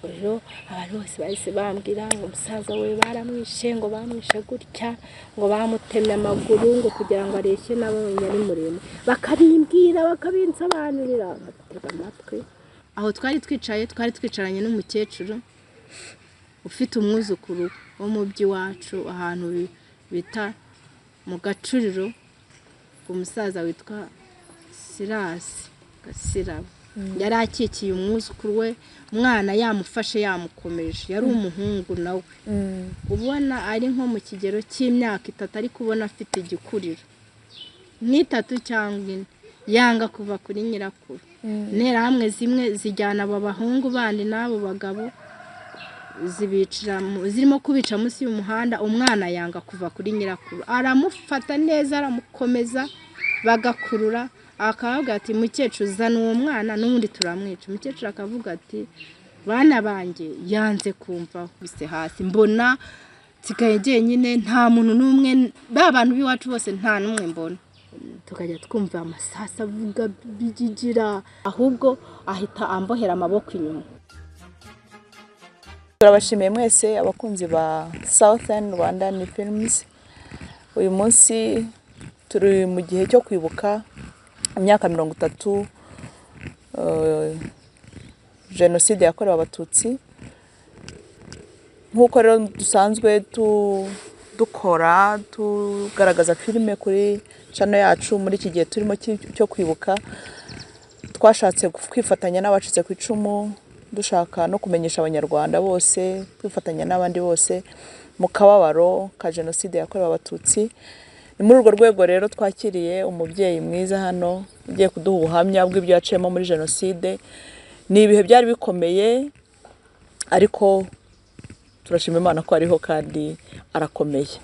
Ubwo rero abantu bose bahise bambwira ngo musaza we baramwishe, ngo bamwishe gutya, ngo bamutemye amaguru ngo kugira ngo areshye nabo ari muremure, bakabimbwira bakabinsobanurira, ngatega amatwi. Aho twari twicaye, twari twicaranye n'umukecuru ufite umwuzukuru wo mu by'iwacu, ahantu bita mu Gacuriro, umusaza witwa Sirasi Gasirabo. Yari akikiye umwuzukuru we, umwana yamufashe yamukomeje, yari umuhungu nawe ubona ari nko mu kigero cy'imyaka 3, ariko ubona afite igikuriro nk'itatu cyangwa 4, yanga kuva kuri nyirakuru. Interahamwe zimwe zijyana abo bahungu bandi n'abo bagabo, zibicira zirimo kubica munsi y'umuhanda, umwana yanga kuva kuri nyirakuru, aramufata neza aramukomeza, bagakurura, akavuga ati mukecuru zana uwo mwana n'ubundi turamwica. Umukecuru akavuga ati bana banjye, yanze kumva bise hasi, mbona nsigaye jyenyine, nta muntu n'umwe, ba bantu b'iwacu bose nta n'umwe mbona. Tukajya twumva amasasa avuga bigigira, ahubwo ahita ambohera amaboko inyuma. Turabashimiye mwese abakunzi ba Southern Rwandan Films. Uyu munsi turi mu gihe cyo kwibuka imyaka 30 jenoside yakorewe Abatutsi. Nk'uko rero dusanzwe dukora tugaragaza filime kuri channel yacu, muri iki gihe turimo cyo kwibuka, twashatse kwifatanya n'abacitse ku icumu, dushaka no kumenyesha Abanyarwanda bose, kwifatanya n'abandi bose mu kababaro ka jenoside yakorewe Abatutsi. Ni muri urwo rwego rero twakiriye umubyeyi mwiza hano ugiye kuduha ubuhamya bw'ibyo yaciyemo muri jenoside. Ni ibihe byari bikomeye, ariko turashima Imana ko ariho kandi arakomeye.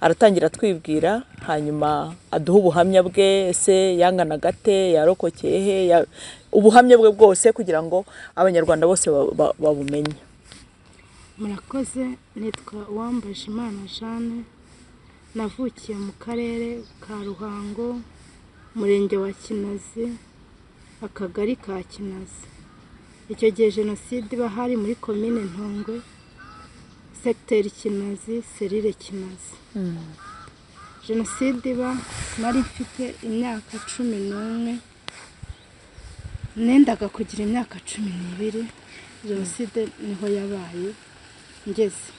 Aratangira atwibwira, hanyuma aduha ubuhamya bwe, ese yanganaga ate, yarokokeye he, ubuhamya bwe bwose kugira ngo Abanyarwanda bose babumenye. Murakoze, nitwa Uwambajimana Jeanne, navukiye mu karere ka Ruhango, umurenge wa Kinazi, akagari ka Kinazi. Icyo gihe jenoside iba hari muri komine Ntongwe, segiteri Kinazi, serire Kinazi. Jenoside iba nari mfite imyaka 11, nendaga kugira imyaka 12, jenoside niho yabaye ngeze.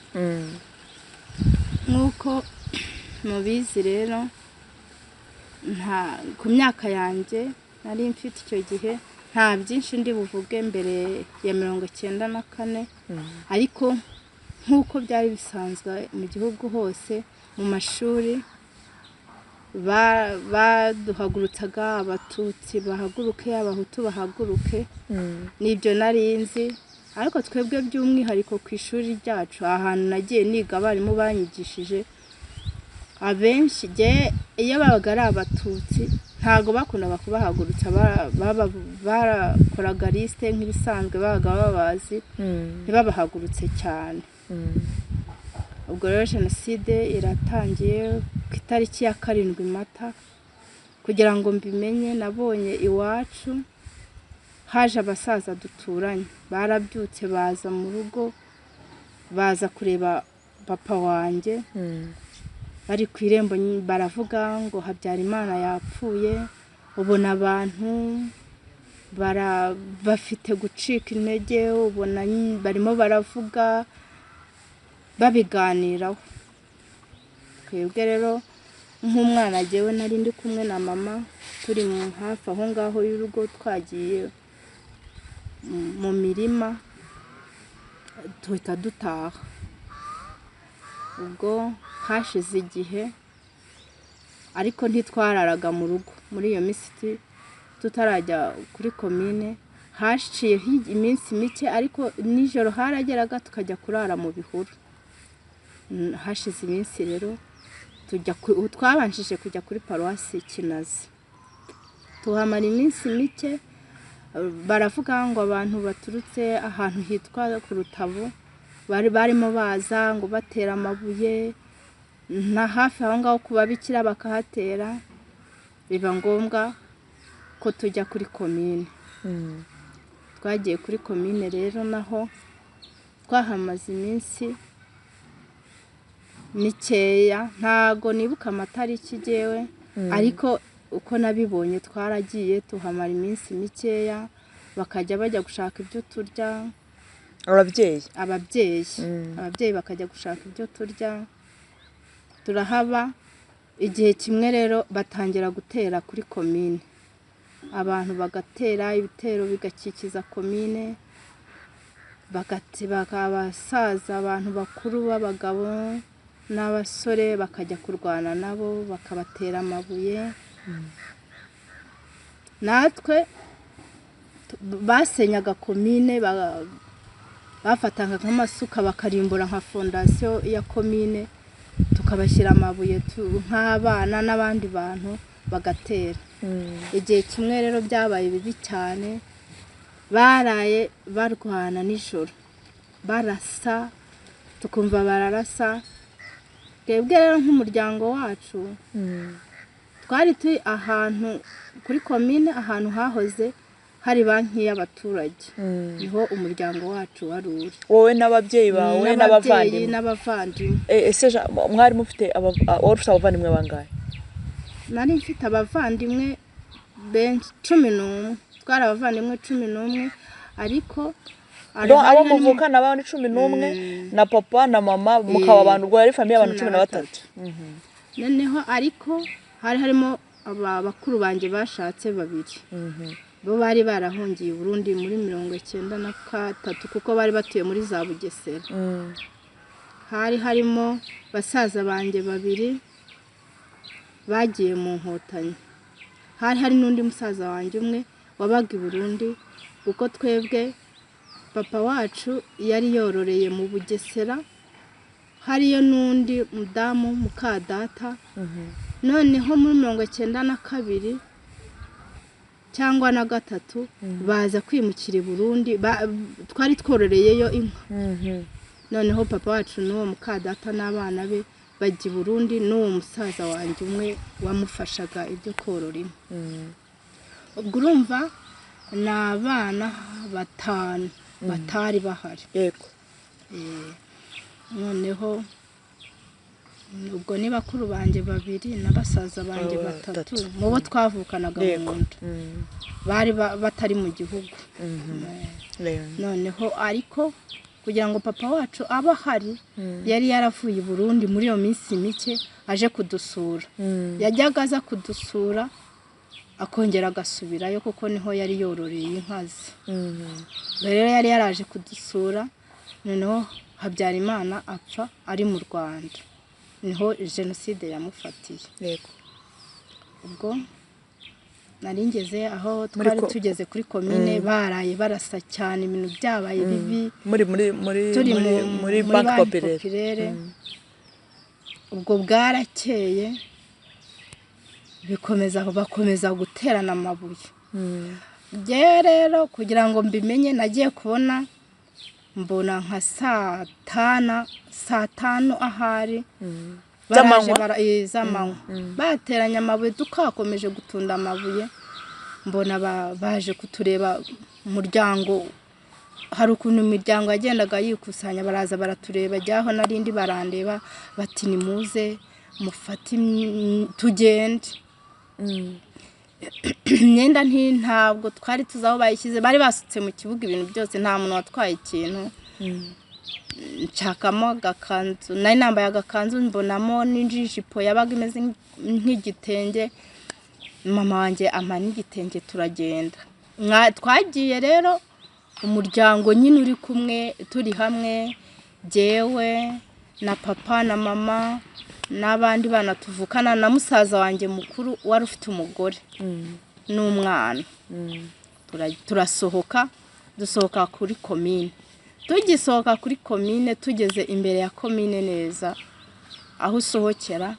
Nk'uko mubizi rero, nta ku myaka yanjye nari mfite icyo gihe, nta byinshi ndi buvuge mbere ya 94, ariko nk'uko byari bisanzwe mu gihugu hose, mu mashuri baduhagurutsaga, Abatutsi bahaguruke, Abahutu bahaguruke, nibyo nari nzi. Ariko twebwe by'umwihariko ku ishuri ryacu, ahantu nagiye niga, abarimu banyigishije abenshi iyo babaga ari Abatutsi ntabwo bakundaga kubahagurutsa, barakoraga lisite nk'ibisanzwe, babaga babazi, ntibabahagurutse cyane. Ubwo rero jenoside iratangiye ku itariki ya 7 Mata. Kugira ngo mbimenye, nabonye iwacu haje abasaza duturanye, barabyutse baza mu rugo, baza kureba papa wanjye, bari ku irembo baravuga ngo Habyarimana yapfuye. Ubona abantu bafite gucika intege, ubona barimo baravuga babiganiraho. Twebwe rero nk'umwana, jyewe nari ndi kumwe na mama, turi hafi aho ngaho y'urugo, twagiye mu mirima, duhita dutaha. Ubwo hashize igihe, ariko ntitwararaga mu rugo muri iyo minsi tutarajya kuri komine. Haciyeho iminsi mike, ariko nijoro harageraga tukajya kurara mu bihuru. Hashize iminsi rero tujya, twabanjije kujya kuri paruwasi Kinazi, tuhamara iminsi mike. Baravuga ngo abantu baturutse ahantu hitwa ku Rutabo bari barimo baza ngo batera amabuye na hafi aho ngaho ku babikira bakahatera, biba ngombwa ko tujya kuri komine. Twagiye kuri komine rero naho Twahamaze iminsi mikeya, ntago nibuka amatariki jyewe, ariko uko nabibonye twaragiye tuhamara iminsi mikeya, bakajya bajya gushaka ibyo turya. Ababyeyi? Ababyeyi. Ababyeyi bakajya gushaka ibyo turya, turahaba. Igihe kimwe rero batangira gutera kuri komine, abantu bagatera ibitero bigakikiza komine, abasaza, abantu bakuru b'abagabo n'abasore bakajya kurwana nabo, bakabatera amabuye. Natwe basenyaga komine, bafataga nk'amasuka bakarimbura nka fondasiyo ya komine, tukabashyira amabuye nk'abana n'abandi bantu bagatera. Igihe kimwe rero byabaye bibi cyane, baraye barwana nijoro, barasa, tukumva bararasa. Twebwe rero nk'umuryango wacu twari turi ahantu kuri komine, ahantu hahoze hari banki y'abaturage, niho umuryango wacu wari uri. Wowe n'ababyeyi bawe n'ababyeyi n'abavandimwe? N'abavandimwe. Ese mwari mufite wari ufite abavandimwe bangahe? Nari mfite abavandimwe benshi, 11. Twari abavandimwe 11, ariko Donc, abo hari harimo muvukana ni 11 na papa na mama, mukaba abantu, ubwo yari famille y'abantu 13. Noneho ariko hari harimo aba bakuru banjye bashatse babiri, bo bari barahungiye i Burundi muri 93, kuko bari batuye muri za Bugesera. Hari harimo basaza banjye babiri bagiye mu Nkotanyi, hari hari n'undi musaza wanjye umwe wabaga i Burundi, kuko twebwe papa wacu yari yororeye mu Bugesera, hariyo n'undi mudamu mukadata. Noneho muri 92 cyangwa na gatatu baza kwimukira i Burundi, twari twororeyeyo inka. Noneho papa wacu n'uwo mukadata n'abana be bajya i Burundi, n'uwo musaza wanjye umwe wamufashaga ibyo korora inka. Ubwo urumva ni abana batanu batari bahari. Noneho ubwo ni bakuru banjye babiri na basaza banjye batatu batatu. mu bo twavukanaga mu nda bari batari mu gihugu. Noneho ariko kugira ngo papa wacu abe ahari, yari yaravuye i Burundi muri iyo minsi mike aje kudusura. Yajyaga aza kudusura akongera agasubirayo, kuko niho yari yororeye inka ze. Rero yari yaraje kudusura, noneho Habyarimana apfa ari mu Rwanda, niho jenoside yamufatiye. Ubwo nari ngeze aho Muri twari tugeze kuri komine, baraye barasa cyane, ibintu byabaye bibi. Muri muri muri Turi muri muri muri Banque Banki Populaire. Populaire. Ubwo bwarakeye bikomeza, bakomeza guterana amabuye. Njyewe rero kugira ngo mbimenye, nagiye kubona mbona nka 5:00 ahari baraje. Z'amanywa? Z'amanywa bateranye amabuye, tukakomeje gutunda amabuye, mbona baje kutureba. Umuryango, hari ukuntu imiryango yagendaga yikusanya, baraza baratureba, jyaho narindi barandeba, bati nimuze mufate tugende. Imyenda ntabwo twari tuzi aho bayishyize, bari basutse mu kibuga ibintu byose, nta muntu watwaye ikintu. Nshakamo agakanzu, nari nambaye agakanzu, mbonamo n'ijipo yabaga imeze nk'igitenge, mama wanjye ampa n'igitenge, turagenda. Twagiye rero umuryango nyine uri kumwe, turi hamwe, jyewe na papa na mama n'abandi bana tuvukana na musaza wanjye mukuru wari ufite umugore n'umwana. Turasohoka, dusohoka kuri komine. Tugisohoka kuri komine, tugeze imbere ya komine neza aho usohokera,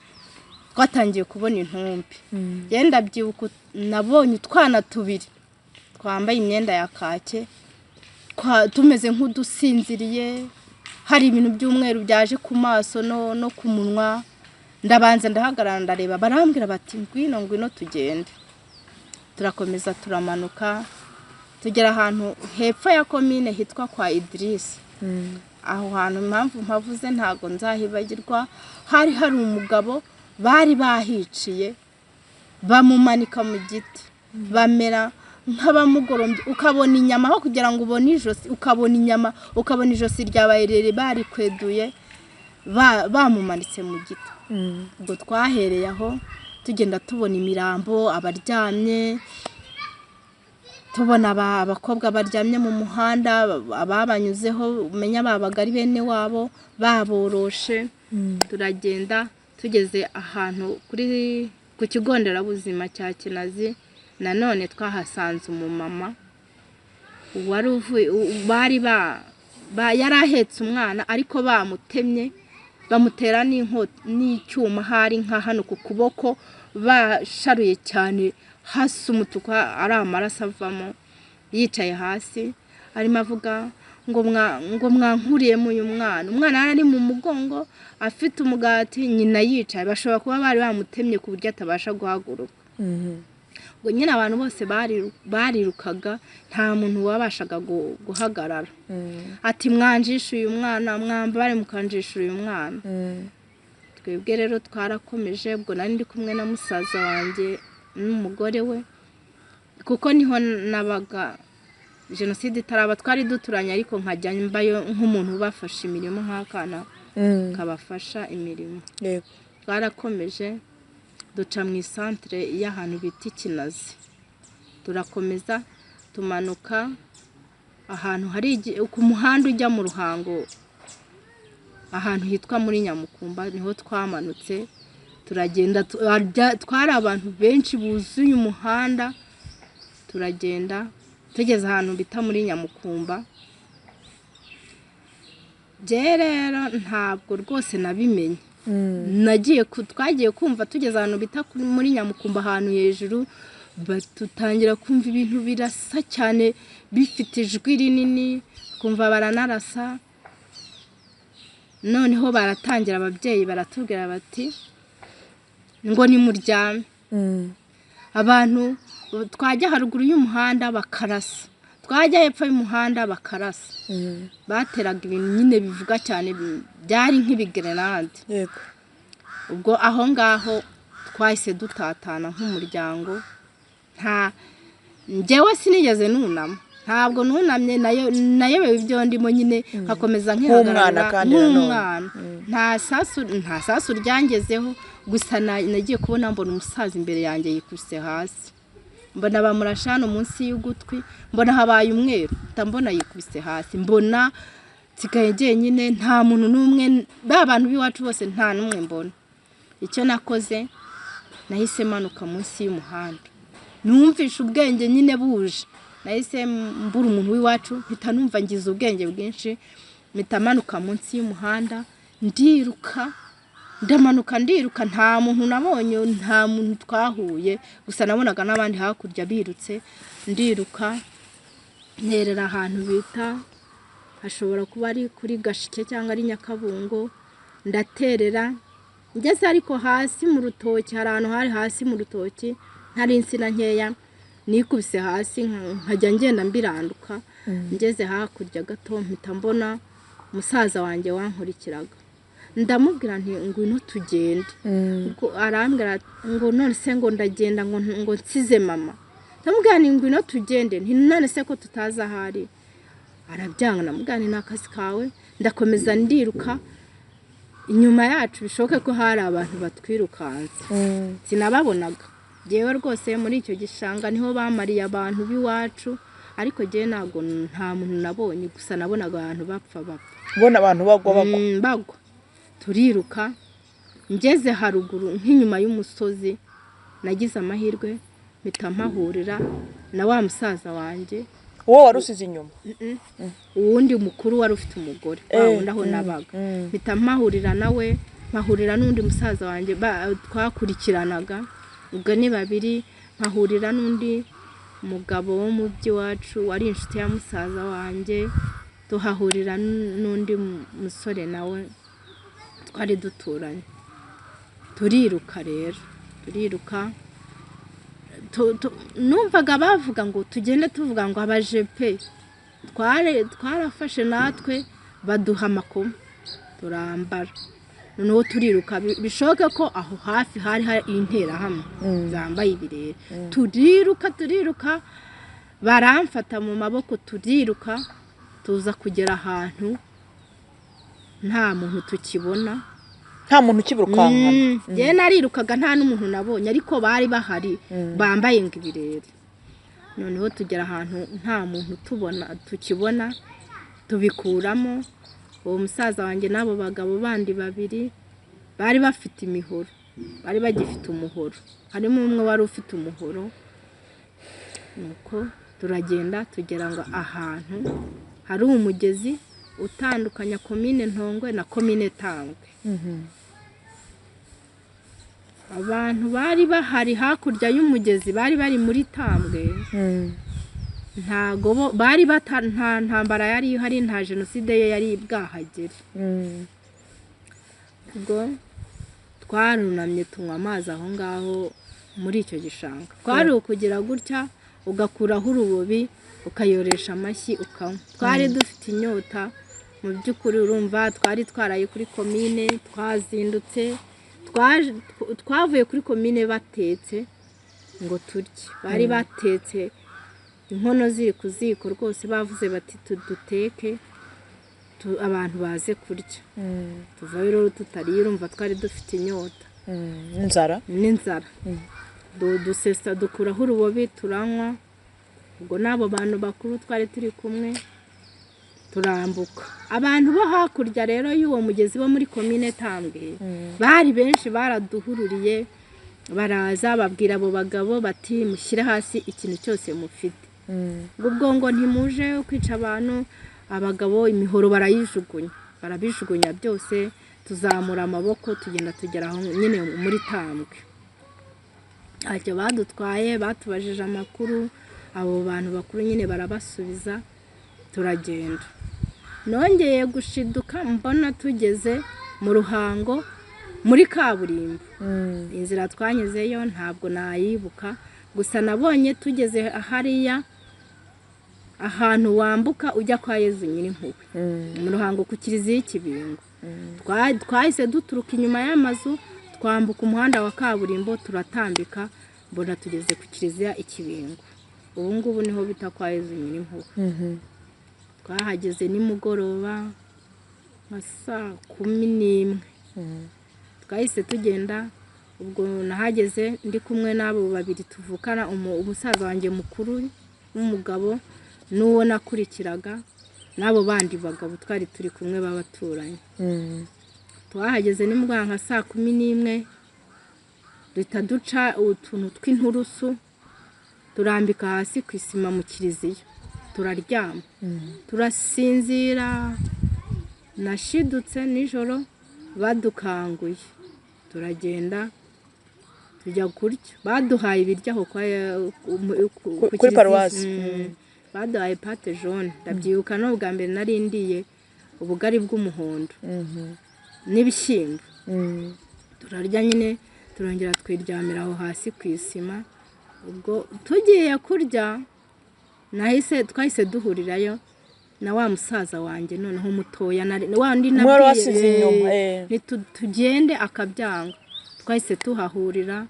twatangiye kubona intumbi. Yenda byibuka, nabonye utwana tubiri twambaye imyenda ya kake, tumeze nk'udusinziriye, hari ibintu by'umweru byaje ku maso no ku munwa. Ndabanza ndahagarara ndareba, barambwira bati ngwino, ngwino tugende. Turakomeza turamanuka, tugera ahantu hepfo ya komine hitwa kwa Idirisi. Aho hantu impamvu mpavuze ntabwo nzahibagirwa, hari hari umugabo bari bahiciye bamumanika mu giti, bamera nk'abamugorombye, ukabona inyama aho kugira ngo ubone ijosi, ukabona inyama, ukabona ijosi ryabaye rirerire, barikweduye bamumanitse mu giti. Ubwo twahereye aho tugenda tubona imirambo, abaryamye, tubona abakobwa baryamye mu muhanda, ababanyuzeho umenya babaga ari bene wabo baboroshe. Turagenda tugeze ahantu ku kigo nderabuzima cya Kinazi, nanone twahasanze umumama wari uvuye, bari yari ahetse umwana ariko bamutemye, bamutera n'icyuma hari nka hano ku kuboko, basharuye cyane hasi umutuku ari amaraso avamo, yicaye hasi arimo avuga ngo mwankuriyemo uyu mwana. Umwana yari ari mu mugongo afite umugati, nyina yicaye, bashobora kuba bari bamutemye ku buryo atabasha guhaguruka. Ubwo nyine abantu bose barirukaga, nta muntu wabashaga guhagarara. Ati mwanjishe uyu mwana, mwambare mukanjisha uyu mwana. Twebwe rero twarakomeje, ubwo nari ndi kumwe na musaza wanjye n'umugore we, kuko niho nabaga jenoside itaraba, twari duturanye, ariko nkajya mbayo nk'umuntu ubafasha imirimo, nk'akana kabafasha imirimo. Twarakomeje duca mu isantere y'ahantu bita Kinazi, turakomeza tumanuka ahantu hari ku muhanda ujya mu Ruhango, ahantu hitwa muri Nyamukumba, niho twamanutse turagenda. Twari abantu benshi buzuye umuhanda, turagenda tugeze ahantu bita muri Nyamukumba. Njye rero ntabwo rwose nabimenye, twagiye kumva tugeze ahantu bita muri Nyamukumba, ahantu hejuru, dutangira kumva ibintu birasa cyane bifite ijwi rinini, kumva baranarasa. Noneho baratangira ababyeyi baratubwira bati ngo nimuryame. Abantu twajya haruguru y'umuhanda bakarasa, twajya hepfo y'umuhanda bakarasa. Bateraga ibintu nyine bivuga cyane, byari nk'ibigerenade. Ubwo aho ngaho twahise dutatana nk'umuryango. Nta njyewe sinigeze nunama, ntabwo nunamye, nayobewe ibyo ndimo nyine, nkakomeza nkihagarara nk'umwana. Nta sasu ryangezeho, gusa nagiye kubona mbona umusaza imbere yanjye yikubise hasi, mbona bamurashe hano munsi y'ugutwi, mbona habaye umweru, mbona yikubise hasi, mbona nsigaye njyenyine, nta muntu n'umwe, ba bantu b'iwacu bose nta n'umwe mbona. Icyo nakoze nahise manuka munsi y'umuhanda, numvishe ubwenge nyine buje, nahise mbura umuntu w'iwacu, mpita numva ngize ubwenge bwinshi, mpita manuka munsi y'umuhanda ndiruka, ndamanuka ndiruka, nta muntu nabonye, nta muntu twahuye, gusa nabonaga n'abandi hakurya birutse. Ndiruka nterera ahantu bita, hashobora kuba ari kuri Gashike cyangwa ari Nyakabungo, ndaterera ngeze ariko hasi mu rutoki, hari ahantu hari hasi mu rutoki hari insina nkeya, nikubise hasi nkajya ngenda mbiranduka. Ngeze hakurya gato mpita mbona musaza wanjye wankurikiraga, ndamubwira nti ngwino tugende. Arambwira ngo none se ngo ndagenda ngo nsize mama. Ndamubwira nti ngwino tugende, nti none se ko tutazi ahari. Arabyanga, ndamubwira nti ni akazi kawe. Ndakomeza ndiruka, inyuma yacu bishoboke ko hari abantu batwirukanse, sinababonaga. Njyewe rwose muri icyo gishanga niho bamariye abantu b'iwacu, ariko njyewe ntabwo nta muntu nabonye, gusa nabonaga abantu bapfa bapfa, ubona abantu bagwa bagwa. Turiruka ngeze haruguru nk'inyuma y'umusozi, nagize amahirwe mpita mpahurira na wa musaza wanjye uwo wari usize inyuma, uwundi mukuru wari ufite umugore wa wundi aho nabaga. Mpita mpahurira nawe, mpahurira n'undi musaza wanjye twakurikiranaga, ubwo ni babiri. Mpahurira n'undi mugabo wo mu by'iwacu wari inshuti ya musaza wanjye, tuhahurira n'undi musore nawe twari duturanye. Turiruka rero, turiruka. Numvaga bavuga ngo tugende, tuvuga ngo abajepe twarafashe natwe Baduha amakoma turambara, noneho turiruka. Bishoboke ko aho hafi hari hari interahamwe zambaye ibirere. Turiruka turiruka, baramfata mu maboko turiruka, tuza kugera ahantu nta muntu tukibona, nta muntu ukibirukankana. Njyewe narirukaga nta n'umuntu nabonye, ariko bari bahari bambaye ngo ibirere. Noneho tugera ahantu nta muntu tubona tukibona, tubikuramo. Uwo musaza wanjye n'abo bagabo bandi babiri bari bafite imihoro, bari bagifite umuhoro, harimo umwe wari ufite umuhoro. Nuko turagenda tugera ngo ahantu hari umugezi utandukanya komine Ntongwe na komine Tangwe. Abantu bari bahari hakurya y'umugezi bari bari muri Tambwe, ntago bari nta ntambara yari ihari, nta jenoside ye yari bwahagere. Ubwo twarunamye tunywa amazi aho ngaho muri icyo gishanga. Twari ukugira gutya ugakuraho urubobi ukayoresha amashyi ukanywa. Twari dufite inyota mu by'ukuri, urumva twari twaraye kuri komine, twazindutse, twavuye kuri komine batetse ngo turye. Bari batetse inkono ziri ku ziko rwose, bavuze bati tuduteke abantu baze kurya. Tuvayo rero tutariye, urumva twari dufite inyota n'inzara. Dusesa dukuraho urubobi turanywa. Ubwo n'abo bantu bakuru twari turi kumwe turambuka. Abantu bo hakurya rero y'uwo mugezi bo muri komine Tambwe bari benshi, baraduhururiye baraza babwira abo bagabo bati mushyire hasi ikintu cyose mufite. Ubwo ngo ntimuje kwica abantu. Abagabo imihoro barayijugunya, barabijugunya byose. Tuzamura amaboko tugenda tugera aho nyine muri Tambwe. Ntacyo badutwaye, batubajije amakuru, abo bantu bakuru nyine barabasubiza, turagenda. Nongeye gushiduka mbona tugeze mu Ruhango muri kaburimbo. Inzira twanyuzeyo ntabwo nayibuka, gusa nabonye tugeze hariya ahantu wambuka ujya kwa Yezu Nyirimpuhwe mu Ruhango ku kiliziya y'Ikibingo. Twahise duturuka inyuma y'amazu twambuka umuhanda wa kaburimbo turatambika, mbona tugeze ku kiliziya Ikibingo. Ubu ngubu niho bita kwa Yezu Nyirimpuhwe. Twahageze nimugoroba nka saa 11. Twahise tugenda. Ubwo nahageze ndi kumwe n'abo babiri tuvukana, umusaza wanjye mukuru w'umugabo n'uwo nakurikiraga n'abo bandi bagabo twari turi kumwe b'abaturanyi. Twahageze nimugoroba nka saa 11, duhita duca utuntu tw'inturusu turambika hasi ku isima mu kiliziya, turaryama turasinzira. Nashidutse nijoro badukanguye, turagenda tujya kurya. Baduhaye ibiryo aho kuri paruwasi, baduhaye pate jaune. Ndabyibuka n'ubwa mbere nari ndiye ubugari bw'umuhondo n'ibishyimbo. Turarya nyine, turongera twiryamira aho hasi ku isima. Ubwo tugiye kurya twahise duhurirayo na wa musaza wanjye noneho mutoya, wa ndi nabwiye tugende akabyanga. Twahise tuhahurira,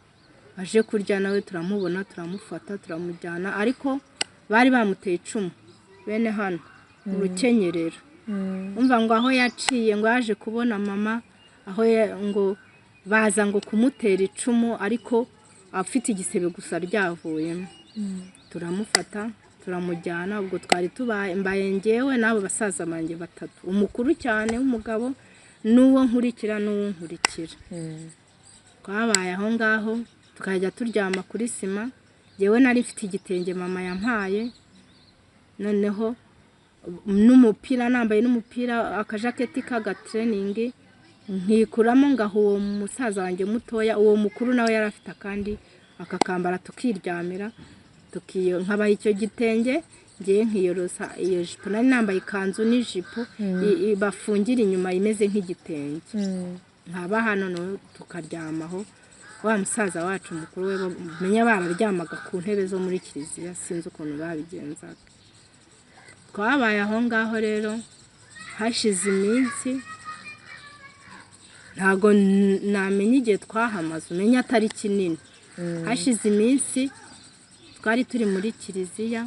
aje kurya nawe turamubona, turamufata turamujyana, ariko bari bamuteye icumu bene hano mu rukenyerero. Umva ngo aho yaciye ngo yaje kubona mama, aho ngo baza ngo kumutera icumu ariko afite igisebe gusa ryavuyemo. Turamufata turamujyana. Ubwo twari tubaye mbaye njyewe n'abo basaza banjye batatu, umukuru cyane w'umugabo n'uwo nkurikira n'uwo nkurikira. Twabaye aho ngaho tukajya turyama kuri sima. Njyewe nari mfite igitenge mama yampaye, noneho n'umupira nambaye n'umupira akajaketi k'agatreningi, nkikuramo ngaho uwo musaza wanjye mutoya. Uwo mukuru nawe yari afite akandi akakambara, tukiryamira nkabaha icyo gitenge, ngiye nkiyorosa iyo jipo. Nari nambaye ikanzu n'ijipo bafungira inyuma imeze nk'igitenge, nkaba hano tukaryamaho. Wa musaza wacu mukuru we menya bararyamaga ku ntebe zo muri kiliziya, sinzi ukuntu babigenzaga. Twabaye aho ngaho rero Hashize iminsi ntabwo namenya igihe twahamaze, umenya atari kinini. Hashize iminsi twari turi muri kiliziya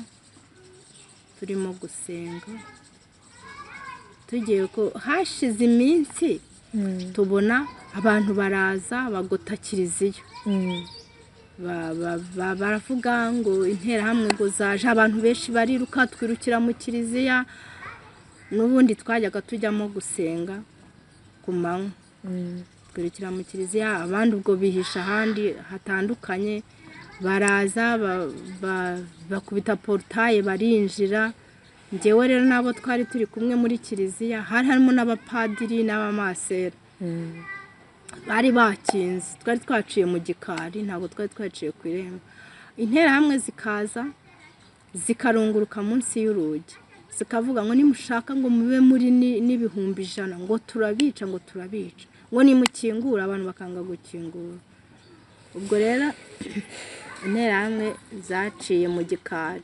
turimo gusenga, tugiye ko hashize iminsi tubona abantu baraza bagota kiliziya. Baravuga ngo interahamwe ngo zaje, abantu benshi bariruka, twirukira mu kiliziya. N'ubundi twajyaga tujyamo gusenga ku manywa, twirukira mu kiliziya, abandi ubwo bihisha ahandi hatandukanye, baraza bakubita porutaye barinjira. Njyewe rero nabo twari turi kumwe muri kiliziya, hari harimo n'abapadiri n'abamasera bari bakinze, twari twaciye mu gikari, ntabwo twari twaciye ku irembo. Interahamwe zikaza zikarunguruka munsi y'urugi, zikavuga ngo nimushaka ngo mube muri n'100,000, ngo turabica, ngo turabica, ngo nimukingura, abantu bakanga gukingura. Ubwo rero interahamwe zaciye mu gikari,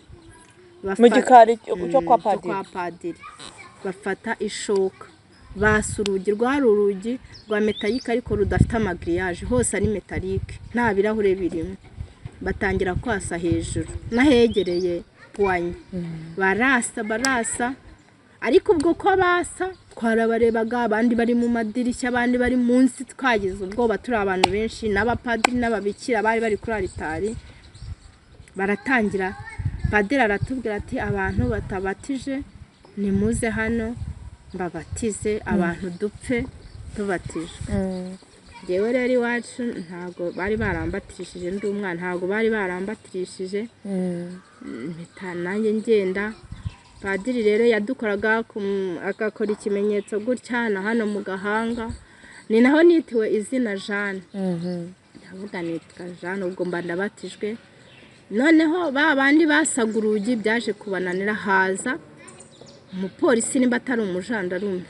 Mu gikari cyo kwa padiri, kwa padiri, bafata ishoka basa urugi, rwari urugi rwa metalike ariko rudafite amagiriyaje, hose ari metalike, nta birahure birimo. Batangira kwasa hejuru n'ahegereye puwanye, barasa barasa, ariko ubwo ko basa twarabarebaga, abandi bari mu madirishya, abandi bari munsi, twagize ubwoba turi abantu benshi, n'abapadiri n'ababikira bari bari kuri aritari. Baratangira, padiri aratubwira ati abantu batabatije nimuze hano mbabatize, abantu dupfe tubatijwe. Njyewe rero iwacu ntabwo bari barambatirishije, ndi umwana ntabwo bari barambatirishije, mpita nanjye ngenda. Padiri rero yadukoraga agakora ikimenyetso gutya na hano mu gahanga, ni naho nitiwe izina Jeanne. Ndavuga nitwa Jeanne, ubwo mba ndabatijwe. Noneho ba bandi basaga urugi byaje kubananira, haza umupolisi nimba atari umujandarume,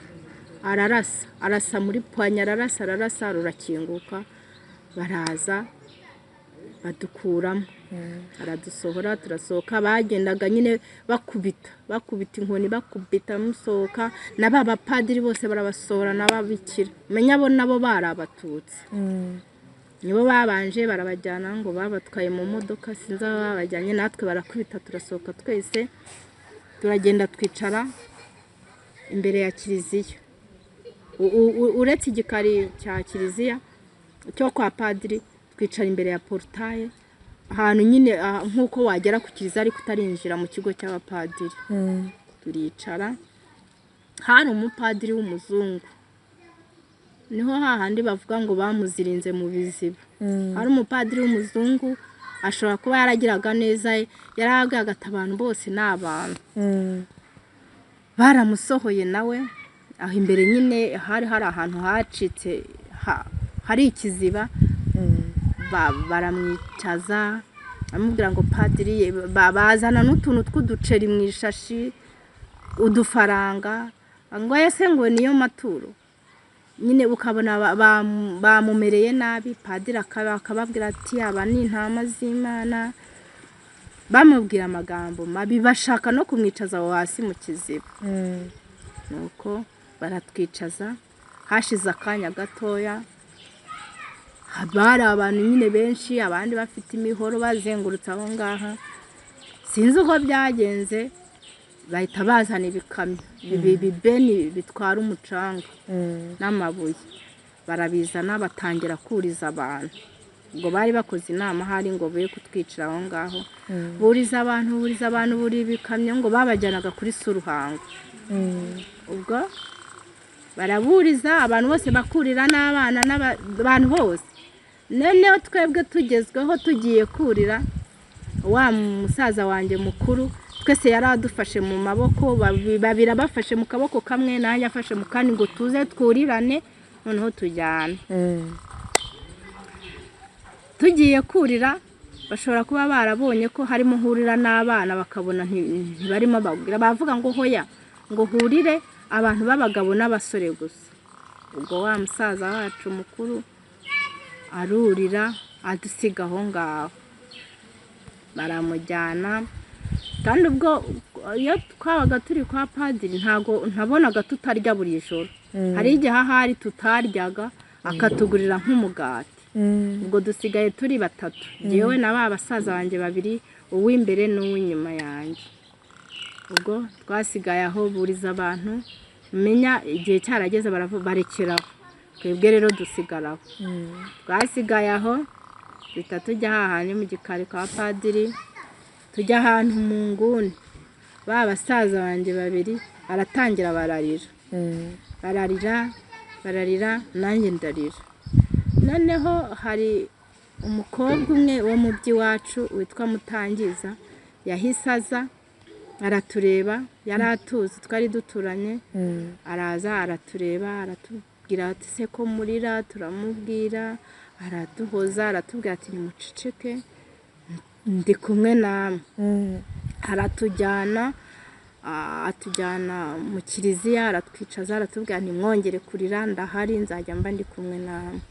ararasa, arasa muri pwanya, ararasa ararasa, rurakinguka, baraza badukuramo, aradusohora, turasohoka. Bagendaga nyine bakubita bakubita inkoni, bakubita musohoka, na ba bapadiri bose barabasohora n'ababikira, menya bo nabo bari abatutsi, nibo babanje barabajyana, ngo babatwaye mu modoka, sinzi aho babajyanye, natwe barakubita turasohoka twese, turagenda twicara imbere ya kiliziya. Uretse igikari cya kiliziya cyo kwa padiri, twicara imbere ya porutaye, ahantu nyine nk'uko wagera ku kiliziya ariko utarinjira mu kigo cy'abapadiri. Turicara, hari umupadiri w'umuzungu, niho hahandi bavuga ngo bamuzirinze mu biziba. Hari umupadiri w'umuzungu, ashobora kuba yaragiraga neza, yarabwiraga ati abantu bose ni abantu. Baramusohoye nawe, aho imbere nyine hari hari ahantu hacitse hari ikiziba, baramwicaza, amubwira ngo padiri, bazana n'utuntu tw'uduceri mu ishashi, udufaranga, ngo ese ngo niyo maturo nyine, ukabona bamumereye nabi. Padiri akababwira ati aba ni intama z'Imana, bamubwira amagambo mabi, bashaka no kumwicaza aho hasi mu kiziba. Nuko baratwicaza, hashize akanya gatoya, bari abantu nyine benshi, abandi bafite imihoro bazengurutse aho ngaha, sinzi uko byagenze, bahita bazana ibikamyo, ibibeni bitwara umucanga n'amabuye, barabizana batangira kuriza abantu. Ubwo bari bakoze inama ahari ngo be kutwicira aho ngaho, buriza abantu, buriza abantu, buri ibikamyo ngo babajyanaga kuri Suruhango. Ubwo baraburiza abantu bose, bakurira n'abana n'abantu bose. Noneho twebwe tugezweho tugiye kurira, wa musaza wanjye mukuru twese yari adufashe mu maboko, babiri abafashe mu kaboko kamwe nanjye afashe mu kandi, ngo tuze twurirane noneho tujyane. Tugiye kurira, bashobora kuba barabonye ko harimo hurira n'abana, bakabona ntibarimo babwira, bavuga ngo hoya, ngo hurire abantu b'abagabo n'abasore gusa. Ubwo wa musaza wacu mukuru arurira adusiga aho ngaho, baramujyana. Kandi ubwo Iyo twabaga turi kwa padiri ntago ntabonaga tutarya buri joro. Hari igihe ahari tutaryaga akatugurira nk'umugati. Ubwo dusigaye turi batatu, njyewe na ba basaza banjye babiri, uw'imbere n'uw'inyuma yanjye. Ubwo twasigaye aho buriza abantu, menya igihe cyarageze barekeraho, twebwe rero dusigaraho. Twasigaye aho duhita tujya hahandi mu gikari kwa padiri, tujya ahantu mu nguni. Ba basaza banjye babiri baratangira bararira, bararira bararira, nanjye ndarira. Noneho hari umukobwa umwe wo mu by'iwacu witwa Mutangiza, yahise aza aratureba, yari atuzi twari duturanye, araza aratureba aratubwira ati se ko murira, turamubwira, araduhoza, aratubwira ati nimuceceke ndi kumwe namwe. Aratujyana, atujyana mu kiliziya, aratwicaza, aratubwira ntimwongere kurira, ndahari nzajya mba ndi kumwe namwe.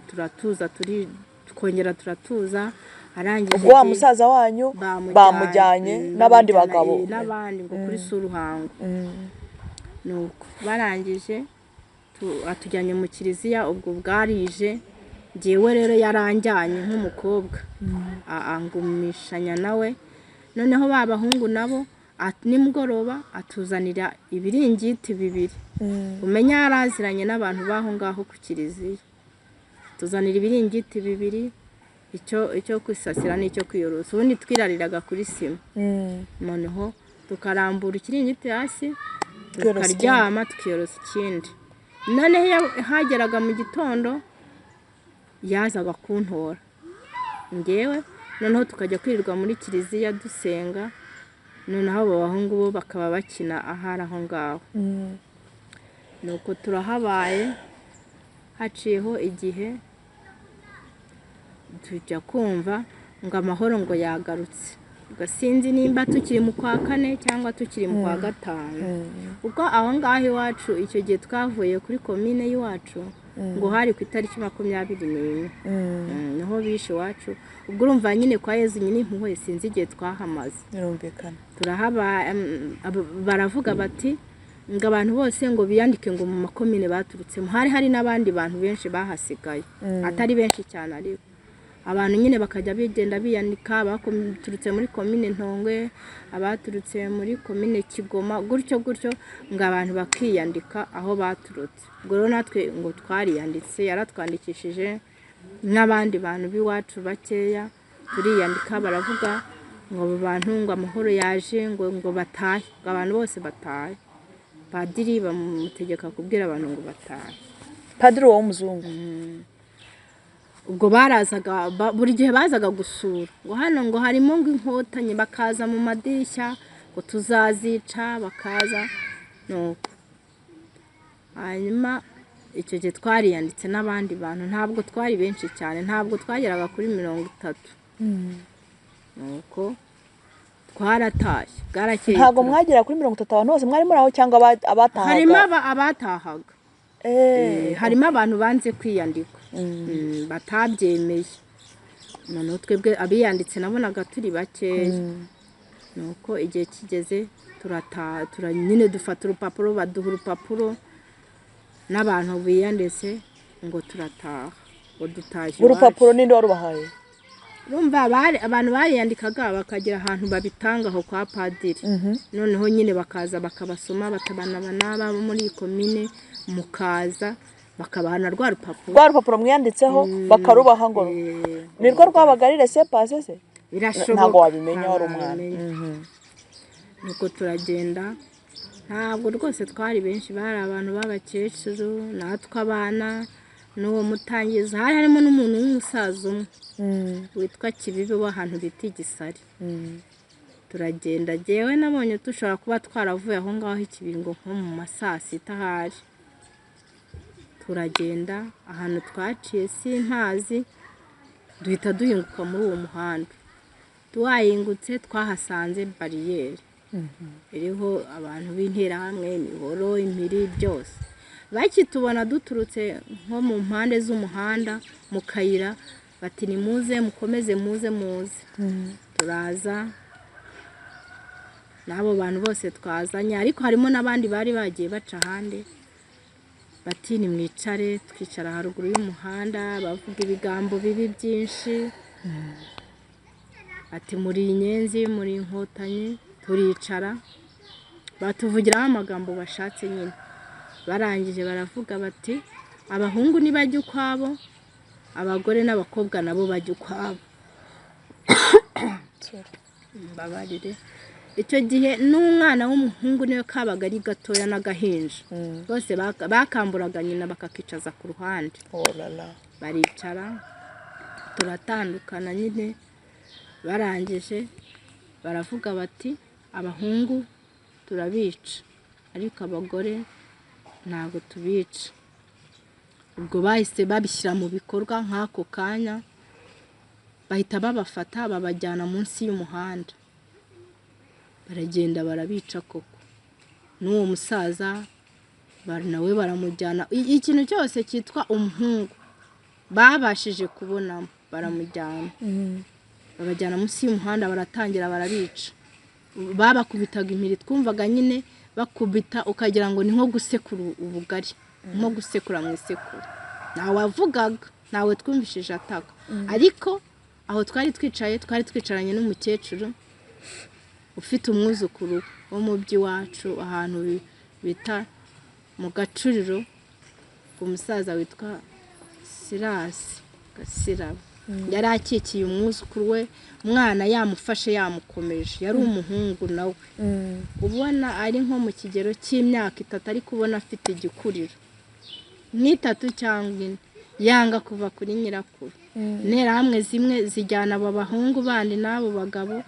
Turatuza, twongera turatuza. Arangije ubwo wa musaza wanyu bamujyanye n'abandi bagabo n'abandi ngo kuri Suruhango. Nuko barangije atujyanye mu kiliziya, ubwo bwarije. Njyewe rero yaranjyanye nk'umukobwa, angumishanya nawe. Noneho ba bahungu nabo nimugoroba atuzanira ibiringiti bibiri, umenya yaraziranye n'abantu baho ngaho ku kiliziya. Tuzanira ibiringiti bibiri, icyo kwisasira n'icyo kwiyorosa. Ubundi twirariraga kuri sima, noneho tukarambura ikiringiti hasi tukaryama tukiyorosa ikindi. Noneho hageraga mu gitondo yazaga kuntora ngewe, noneho tukajya kwirirwa muri kiliziya dusenga, noneho abo bahungu bo bakaba bakina ahari aho ngaho. Nuko turahabaye, haciyeho igihe tujya kumva ngo amahoro ngo yagarutse. Sinzi nimba tukiri mu kwa kane cyangwa tukiri mu kwa gatanu, ubwo aho ngaho iwacu icyo gihe twavuye kuri komine y'iwacu ngo hari ku itariki 24 niho bishe iwacu. Ubwo urumva nyine kwa Yezu nyine impuhwe, sinzi igihe twahamaze. Turahaba, baravuga bati ngo abantu bose ngo biyandike ngo mu makomine baturutsemo. Hari n'abandi bantu benshi bahasigaye, atari benshi cyane ariko abantu nyine bakajya bigenda biyandika, abaturutse muri komine Ntongwe, abaturutse muri komine Kigoma, gutyo gutyo, ngo abantu bakiyandika aho baturutse. Ubwo rero natwe ngo twariyanditse, yaratwandikishije n'abandi bantu b'iwacu bakeya, turiyandika. Baravuga ngo abo bantu ngo amahoro yaje, ngo batahe, ngo abantu bose batahe. Padiri bamutegeka kubwira abantu ngo batahe. Padiri wo w'umuzungu? Ubwo barazaga buri gihe bazaga gusura, ngo hano ngo harimo ngo inkotanyi, bakaza mu madirishya ngo tuzazica, bakaza. Nuko hanyuma icyo gihe twariyanditse n'abandi bantu, ntabwo twari benshi cyane, ntabwo twageraga kuri 30. Nuko twaratashye bwarakeye. Ntabwo mwagera kuri 30 abantu bose mwari muri aho, cyangwa abatahaga? Harimo abatahaga, harimo abantu banze kwiyandika batabyemeye. Noneho twebwe abiyanditse nabonaga turi bakeya. Nuko igihe kigeze turataha, nyine dufata urupapuro, baduha urupapuro n'abantu biyanditse ngo turataha, ngo dutashye. Urupapuro ninde warubahaye? Urumva abantu bariyandikaga bakagira ahantu babitanga aho kwa padiri. Noneho nyine bakaza bakabasoma, batabana n'aba muri komine, mukaza bakabahana rwa rupapuro. Rwa rupapuro mwiyanditseho bakarubaha ngo nirwo rwabaga ari laissez-passer se? Birashoboka, ntabwo wabimenya wari umwana. Nuko turagenda, ntabwo rwose twari benshi, bari abantu b'abakecuru natwe abana n'uwo Mutangiza. Hari harimo n'umuntu w'umusaza umwe witwa Kibibi w'ahantu bita Igisari. Turagenda, jyewe nabonye dushobora kuba twaravuye aho ngaho Ikibingo nko mu ma saa sita ahari. Turagenda ahantu twaciye sintazi, duhita duhinguka muri uwo muhanda. Twahingutse twahasanze bariyeri iriho abantu b'interahamwe, imihoro, impiri, byose. Bakitubona duturutse nko mu mpande z'umuhanda mu kayira, bati nimuze mukomeze muze muze. Turaza N'abo bantu bose twazanye, ariko harimo n'abandi bari bagiye baca ahandi. Bati nimwicare, twicara haruguru y'umuhanda, bavuga ibigambo bibi byinshi. Ati muri inyenzi, muri inkotanyi, turicara batuvugiraho amagambo bashatse nyine. Barangije baravuga bati abahungu nibajya ukwabo, abagore n'abakobwa nabo bajya ukwabo. Mbabarire. Icyo gihe n'umwana w'umuhungu niwe kabaga ari gatoya n'agahinja, bose bakamburaga nyina bakakicaza ku ruhande. Baricara turatandukana nyine. Barangije baravuga bati abahungu turabica, ariko abagore ntabwo tubica. Ubwo bahise babishyira mu bikorwa nk'ako kanya, bahita babafata babajyana munsi y'umuhanda, baragenda barabica koko. N'uwo musaza nawe baramujyana. Ikintu cyose cyitwa umuhungu babashije kubonamo baramujyana, babajyana munsi y'umuhanda, baratangira barabica. Babakubitaga impiri, twumvaga nyine bakubita ukagira ngo ni nko gusekura ubugari, nko gusekura mu isekuru. Ntawe wavugaga, ntawe twumvishije ataka. Ariko aho twari twicaye, twari twicaranye n'umukecuru ufite umwuzukuru wo mu by'iwacu, ahantu bita mu Gacuriro, umusaza witwa Sirasi Gasirabo. Yari akikiye umwuzukuru we, umwana yamufashe yamukomeje, yari umuhungu nawe ubona ari nko mu kigero cy'imyaka 3, ariko ubona afite igikuriro nk'itatu cyangwa 4, yanga kuva kuri nyirakuru. Interahamwe zimwe zijyana abo bahungu bandi n'abo bagabo,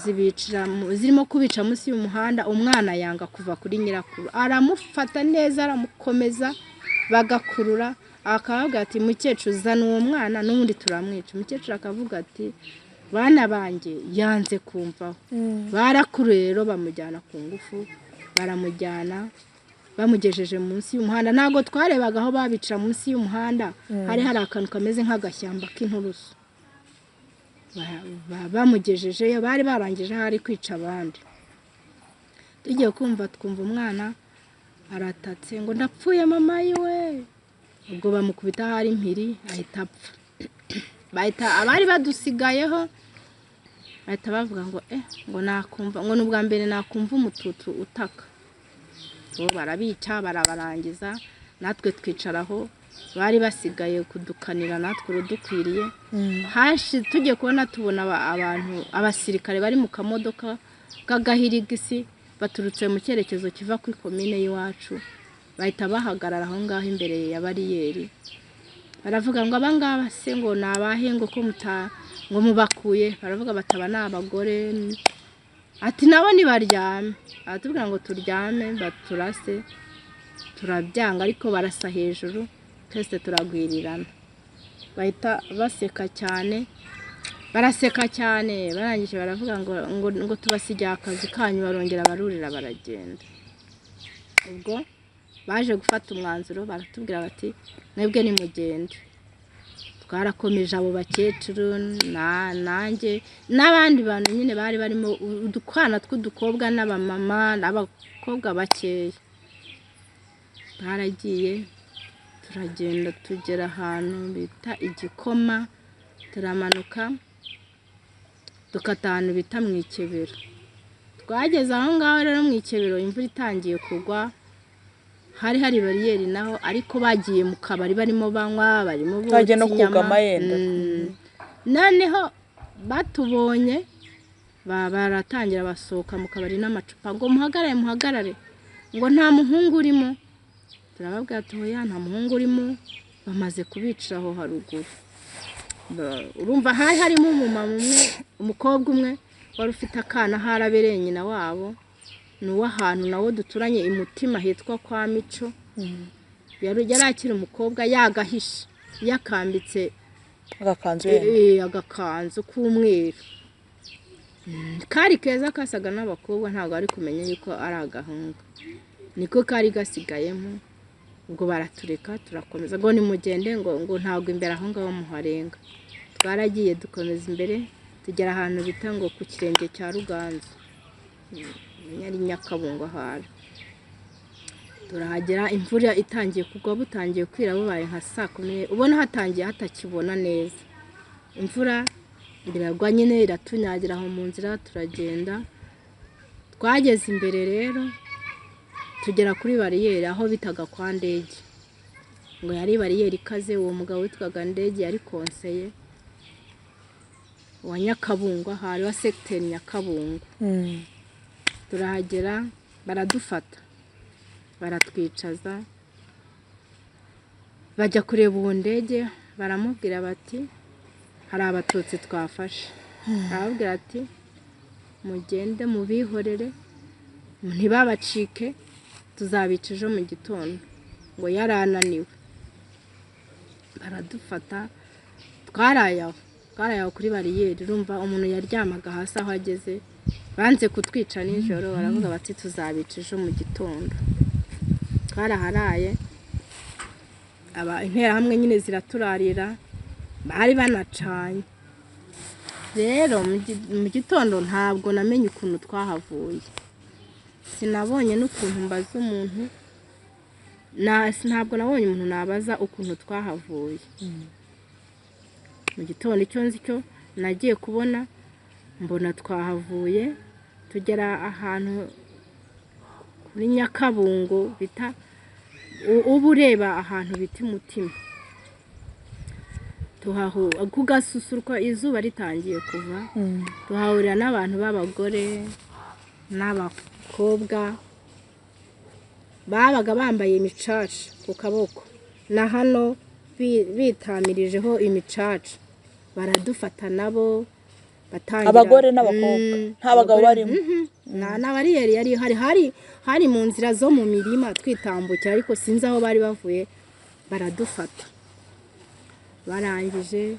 zibicira zirimo kubica munsi y'umuhanda. Umwana yanga kuva kuri nyirakuru, aramufata neza aramukomeza, bagakurura. Akavuga ati mukecuru zana uwo mwana n'ubundi turamwica. Umukecuru akavuga ati bana banjye, yanze kumvaho. Barakuruye rero bamujyana ku ngufu, baramujyana bamugejeje munsi y'umuhanda. Ntabwo twarebaga aho babica munsi y'umuhanda, hari hari akantu kameze nk'agashyamba k'inturusu. Bamugejejeyo bari barangije hari kwica abandi. Tugiye kumva twumva umwana aratatse ngo ndapfuye mama yiwe. Ubwo bamukubita hari impiri ahita apfa. Bahita abari badusigayeho bahita bavuga ngo ngo nakumva ngo n'ubwa mbere nakumva umututu utaka. Bo barabica barabarangiza, natwe twicaraho bari basigaye kudukanira natwe urudukwiriye. Hashi tujye kubona tubona abantu abasirikare bari mu kamodoka k'agahirigisi baturutse mu cyerekezo kiva kuri komine y'iwacu, bahita bahagarara aho ngaho imbere ya bariyeri. Baravuga ngo abangaba se ngo nabahe, ngo ko ngo mubakuye. Baravuga bataba n'abagore, ati nabo nibaryame. Aratubwira ngo turyame baturase, turabyanga ariko barasa hejuru twese turagwirirana. Bahita baseka cyane, baraseka cyane, barangije baravuga ngo ngo tubasigiye akazi kanyu. Barongera barurira baragenda. Ubwo baje gufata umwanzuro, baratubwira bati mwebwe nimugende. Twarakomeje abo bakecuru nanjye n'abandi bantu nyine bari barimo udukwana tw'udukobwa n'abamama n'abakobwa bakeya. Twaragiye turagenda tugera ahantu bita Igikoma, turamanuka dukata ahantu bita mu Ikebero. Twageze aho ngaho rero mu Ikebero imvura itangiye kugwa, hari hari bariyeri naho, ariko bagiye mu kabari barimo banywa, barimo botsa no kugama yenda. Noneho batubonye baratangira basohoka mu kabari n'amacupa ngo muhagarare muhagarare, ngo nta muhungu urimo. Turababwira ati oya nta muhungu urimo, bamaze kubica aho haruguru. Urumva hari harimo umumama umwe, umukobwa umwe wari ufite akana harabereye nyina wabo, ni uw'ahantu nawo duturanye imutima hitwa kwa Mico. Yari akiri umukobwa yagahishe, yakambitse agakanzu k'umweru kari keza, kasaga n'abakobwa, ntabwo ari kumenya yuko ari agahungu, niko kari gasigayemo. Ubwo baratureka turakomeza ngo nimugende, ngo ntabwo imbere aho ngaho muharenga. Twaragiye dukomeza imbere tugera ahantu bita ngo ku kirenge cya Ruganzu. Yari Nyakabungo ahari. Turahagera imvura itangiye kugwa, butangiye kwira, bubaye nka saa 10, ubona hatangiye hatakibona neza. Imvura iragwa nyine iratunyagira aho mu nzira, turagenda. Twageze imbere rero tugera kuri bariyeri aho bitaga kwa Ndege. Ngo yari bariyeri ikaze, uwo mugabo witwaga Ndege yari konseye wa Nyakabungo, ahari wa segiteri Nyakabungo. Turahagera baradufata, baratwicaza, bajya kureba uwo Ndege, baramubwira bati hari abatutsi twafashe. Arababwira ati mugende mubihorere ntibabacike, tuzabica ejo mu gitondo. Ngo yarananiwe. Baradufata, twaraye aho kuri bariyeri. Urumva umuntu yaryamaga hasi aho ageze. Banze kutwica nijoro, baravuga bati tuzabica ejo mu gitondo. Twaraharaye, aba interahamwe nyine ziraturarira, bari banacanye. Rero mu gitondo ntabwo namenye ukuntu twahavuye, sinabonye n'ukuntu mbaza umuntu, ntabwo nabonye umuntu nabaza ukuntu twahavuye. Mu gitondo icyo nzi cyo nagiye kubona mbona twahavuye, tugera ahantu kuri Nyakabungo bita, uba ureba ahantu bita Umutima. Ku gasusuruko izuba ritangiye kuva, tuhahurira n'abantu b'abagore n'abakobwa babaga bambaye imicaca ku kaboko, na hano bitamirijeho imicaca. Baradufata nabo batangira, abagore n'abakobwa, nta bagabo barimo. Na bariyeri yari hari mu nzira zo mu mirima twitambukira, ariko sinzi aho bari bavuye, baradufata. Barangije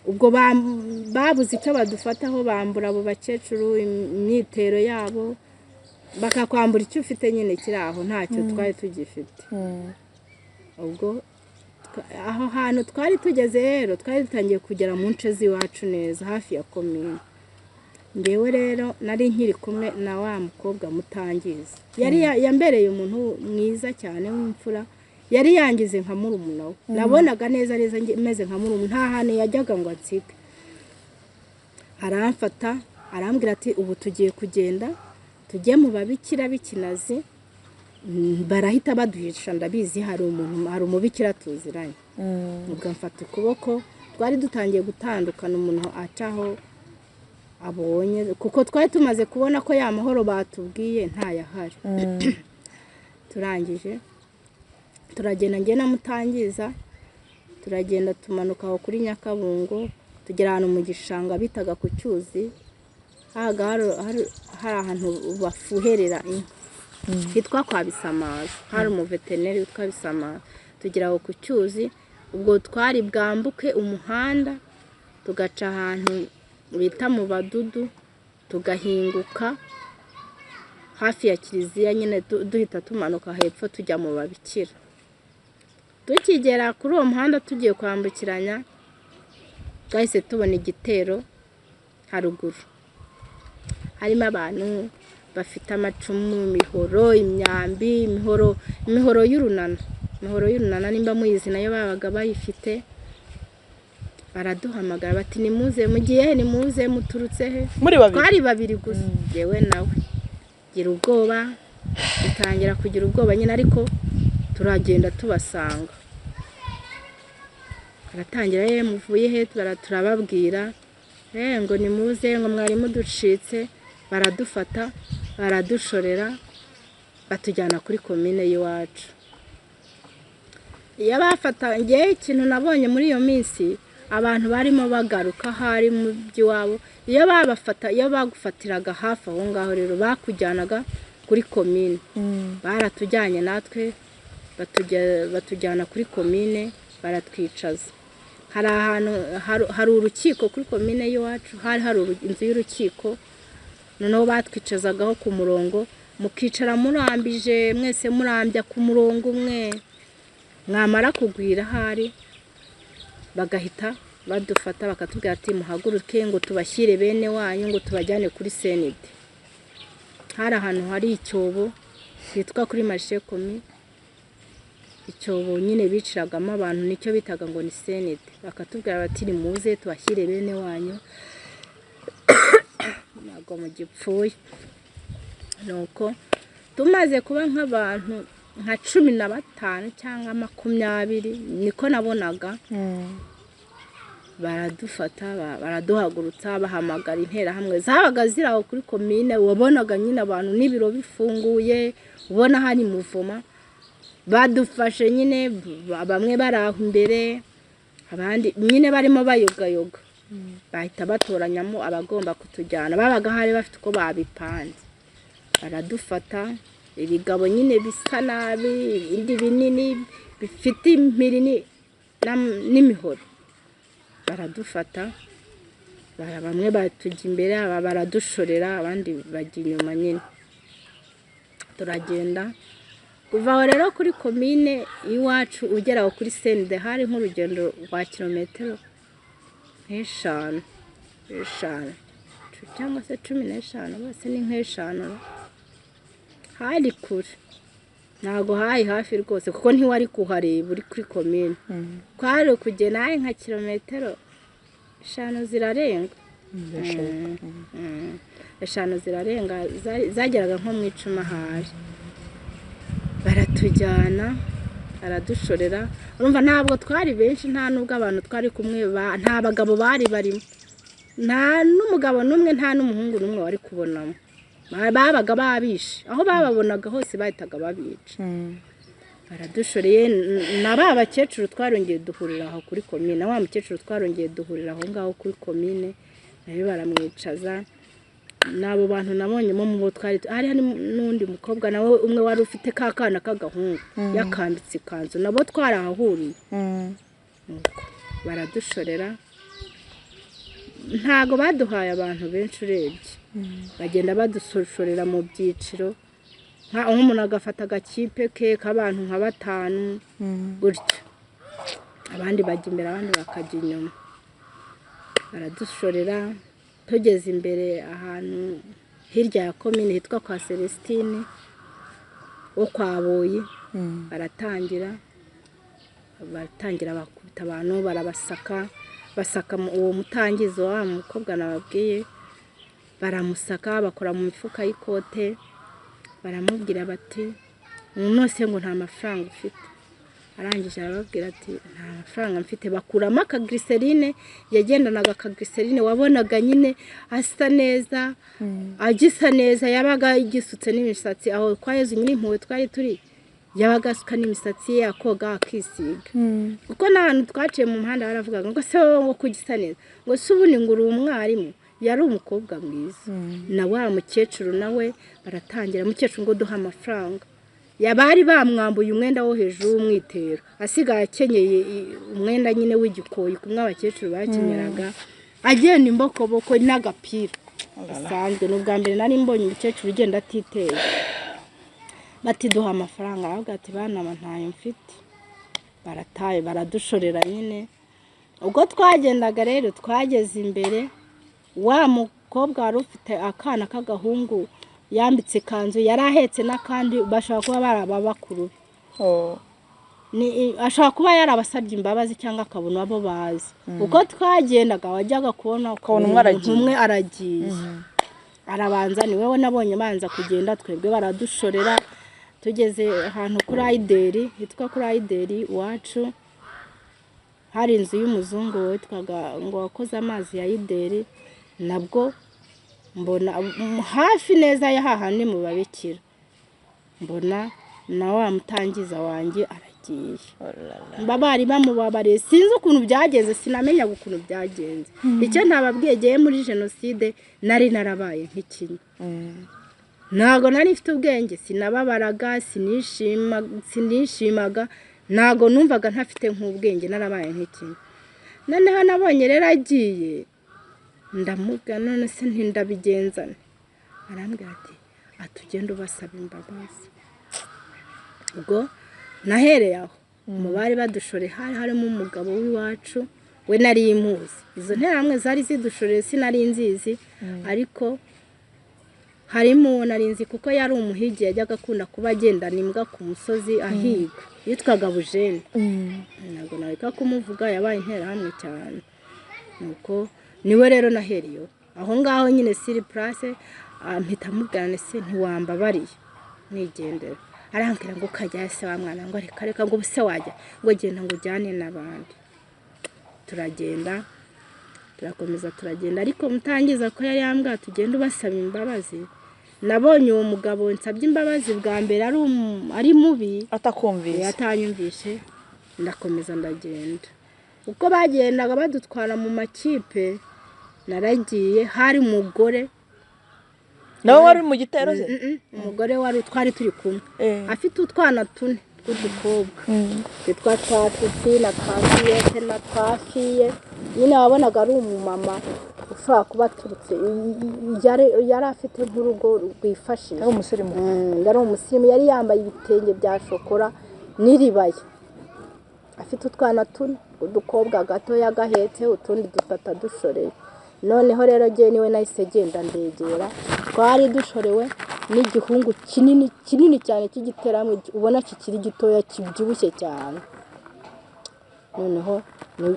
ubwo babuze icyo badufataho, bambura abo bakecuru imyitero yabo, bakakwambura icyo ufite nyine kiri aho, ntacyo twari tugifite. Ubwo aho hantu twari tugeze rero, twari dutangiye kugera mu nce z'iwacu neza, hafi ya komine. Ngewe rero nari nkiri kumwe na wa mukobwa Mutangiza, yari yambereye umuntu mwiza cyane w'imfura, yari yangize nka murumuna we. Nabonaga neza neza meze nka murumuna, nta hantu yajyaga ngo ansige. Aramfata arambwira ati ubu tugiye kugenda tujye mu babikira b'Ikinazi, barahita baduhisha, ndabizi hari umuntu, hari umubikira tuziranye. Ubwo mfata ukuboko, twari dutangiye gutandukana, umuntu acaho abonye, kuko twari tumaze kubona ko ya mahoro batubwiye ntayahari. Turangije turagenda, njye na Mutangiza turagenda, tumanuka aho kuri Nyakabungo, tugera ahantu mu gishanga bitaga ku cyuzi, haga hari ahantu bafuherera inka hitwa kwa Bisamaza, hari umuveterineri witwa Bisamaza. Tugera aho ku cyuzi, ubwo twari bwambuke umuhanda tugaca ahantu bita mu Badudu, tugahinguka hafi ya kiliziya nyine, duhita tumanuka hepfo tujya mu babikira. Tukigera kuri uwo muhanda tugiye kwambukiranya, twahise tubona igitero haruguru, harimo abantu bafite amacumu, imihoro, imyambi, imihoro y'urunana, imihoro y'urunana nimba muyizi nayo babaga bayifite. Baraduhamagara bati nimuze, mugiye he, nimuze, muturutse he? Muri babiri? Twari babiri gusa, yewe nawe. Gira ubwoba, dutangira kugira ubwoba nyine, ariko turagenda tubasanga. Baratangira, muvuye he? Turababwira, ngo nimuze, ngo mwari muducitse. Baradufata, baradushorera, batujyana kuri komine y'iwacu. Iyo bafata, ngewe ikintu nabonye muri iyo minsi, abantu barimo bagaruka hari mu by'iwabo, iyo babafata, iyo bagufatiraga hafi aho ngaho rero bakujyanaga kuri komine. Baratujyanye natwe batujyana kuri komine, baratwicaza. Hari ahantu hari urukiko kuri komine y'iwacu, hari inzu y'urukiko. Noneho batwicazagaho ku murongo, mukicara murambije mwese, murambya ku murongo umwe. Mwamara kugwira ahari bagahita badufata, bakatubwira ati muhaguruke ngo tubashyire bene wanyu, ngo tubajyane kuri senide. Hari ahantu hari icyobo hitwa kuri marishe komi, icyobo nyine biciragamo abantu, nicyo bitaga ngo ni senete. Bakatubwira bati nimuze tubashyire bene wanyu, ntabwo mugipfuye. Nuko tumaze kuba nk'abantu nka 15 cyangwa 20, niko nabonaga, baradufata, baraduhagurutsa, bahamagara interahamwe zabaga ziri aho kuri komine. Wabonaga nyine abantu n'ibiro bifunguye, ubona hari muvoma. Badufashe nyine, bamwe bari aho imbere, abandi nyine barimo bayogayoga, bahita batoranyamo abagomba kutujyana. Babaga hari bafite uko babipanze, baradufata. Ibigabo nyine bisa nabi, ibindi binini bifite impiri n'imihoro, baradufata. Bamwe batujya imbere, aba baradushorera, abandi bajya inyuma nyine, turagenda. Kuva aho rero kuri komine iwacu ugera aho kuri sende, hari nk'urugendo rwa kilometero nk'eshanu, cyangwa se 15, bose ni nk'eshanu. Hari kure, ntabwo hari hafi rwose, kuko ntiwari kuhareba uri kuri komine. Kwari kugenda hari nka kilometero 5 zirarenga, 5 zirarenga, zageraga nko mu 10 ahari. Baratujyana, baradushorera. Urumva ntabwo twari benshi, nta nubwo abantu twari kumwe, nta bagabo bari barimo, nta n'umugabo n'umwe, nta n'umuhungu n'umwe wari kubonamo. Babaga babishe, aho bababonaga hose bahitaga babica. Baradushoreye na ba bakecuru twarongeye duhurira aho kuri komine, na wa mukecuru twarongeye duhurira aho ngaho kuri komine, nawe baramwicaza. N'abo bantu nabonyemo mu bo twari hari n'undi mukobwa nawe umwe wari ufite ka kana k'agahungu yakambitse ikanzu, nabo twarahahuriye. Baradushorera, ntago baduhaye abantu benshi urebye, bagenda badushorera mu byiciro, nk'umuntu agafata agakipe ke k'abantu nka 5 gutyo, abandi bajya imbere, abandi bakajya inyuma. Baradushorera tugeze imbere ahantu hirya ya komine hitwa kwa Celestine wo kwa Boyi, baratangira bakubita abantu, barabasaka, basaka uwo mutangizo wa mukobwa nababwiye, baramusaka, bakora mu mifuka y'ikote, baramubwira bati nose ngo nta mafaranga ufite. Arangije arababwira ati nta mafaranga mfite. Bakuramo akaglycerine, yagendanaga akaglycerine, wabonaga nyine asa neza, agisa neza, yabaga igisutse n'imisatsi. Aho kwa Yezu nyine impuhwe twari turi, yabaga asuka n'imisatsi ye, akoga, akisiga. Kuko n'ahantu twaciye mu muhanda baravugaga ngo se wowe ngo kugisa neza, ngo se ubundi ngo uri umwarimu. Yari umukobwa mwiza. Na wa mukecuru nawe baratangira, mukecuru ngo duha amafaranga. Yabari bamwambuye umwenda wo hejuru w'umwitero, asigaye akenyeye umwenda nyine w'igikoyi kumwe abakecuru bakenyeraga, agenda imbokoboko n'agapira bisanzwe. N'ubwa mbere nari mbonye umukecuru ugenda atiteye. Bati duha amafaranga, aravuga ati bana ntayo mfite. Barataye, baradushorera nyine. Ubwo twagendaga rero twageze imbere, wa mukobwa wari ufite akana k'agahungu yambitse ikanzu, yari ahetse n'akandi, bashobora kuba bari ababakuru be, ashobora kuba yarabasabye imbabazi cyangwa akabona abo bazi. Uko twagendaga wajyaga kubona umuntu umwe aragiye, arabanza, ni wowe nabonye banza kugenda, twebwe baradushorera. Tugeze ahantu kuri Ayideri, hitwa kuri Ayideri iwacu, hari inzu y'umuzungu witwaga ngo wakoze amazi ya Ayideri, nabwo mbona hafi neza ya hahandi mu babikira, mbona na wa mutangiza wanjye aragiye. Bari bamubabariye, sinzi ukuntu byagenze, sinamenyaga ukuntu byagenze. Icyo ntababwiye, giye muri jenoside nari narabaye nk'ikinya, ntago nari mfite ubwenge, sinababaraga, sinishimaga, ntago numvaga ntafite nk'ubwenge, narabaye nk'ikinya. Noneho nabonye rero agiye, ndamubwira none se ntindabigenzane, arambwira ati atugende ubasaba imbabazi. Ubwo nahereye aho mu bari badushore, hari harimo umugabo w'iwacu, we nari muzi. Izo nterahamwe zari zidushoreye sinari nzizi, ariko Harimo uwo nari nzi kuko yari umuhigi, yajyaga akunda kuba agendana imbwa ku musozi ahiga, yitwaga Bujene. Ntabwo nareka kumuvuga, yabaye interahamwe cyane. Nuko niwe rero nahereyeho aho ngaho nyine sur place, mpita mubwira nti se ntiwambabariye nigendera? Arambwira ngo ukajya se wa mwana, ngo reka reka, ngo ubuse wajya, ngo genda, ngo ujyane n'abandi. Turagenda, turakomeza turagenda, ariko mutangiza ko yari yambwira tugende ubasaba imbabazi. Nabonye uwo mugabo nsabye imbabazi bwa mbere ari mubi, atakumvise, atanyumvishe. Ndakomeza ndagenda. Uko bagendaga badutwara mu makipe, naragiye, hari umugore. Nawe wari mu gitero se? Umugore wari twari turi kumwe afite utwana tune tw'udukobwa twitwa twa Tuti na twa Fiyete na twa Fiye. Nyine wabonaga ari umumama ushobora kuba aturutse, yari afite nk'urugo rwifashije. Yari umusirimu. Yari umusirimu, yari yambaye ibitenge bya shokora n'iribaya, afite utwana tune udukobwa gatoya gahetse utundi dutatu dushoreye. Noneho rero jyewe niwe nahise genda ndegera, twari dushorewe n'igihungu kinini kinini cyane cy'igiteramwe, ubona kikiri gitoya kibyibushye cyane. Noneho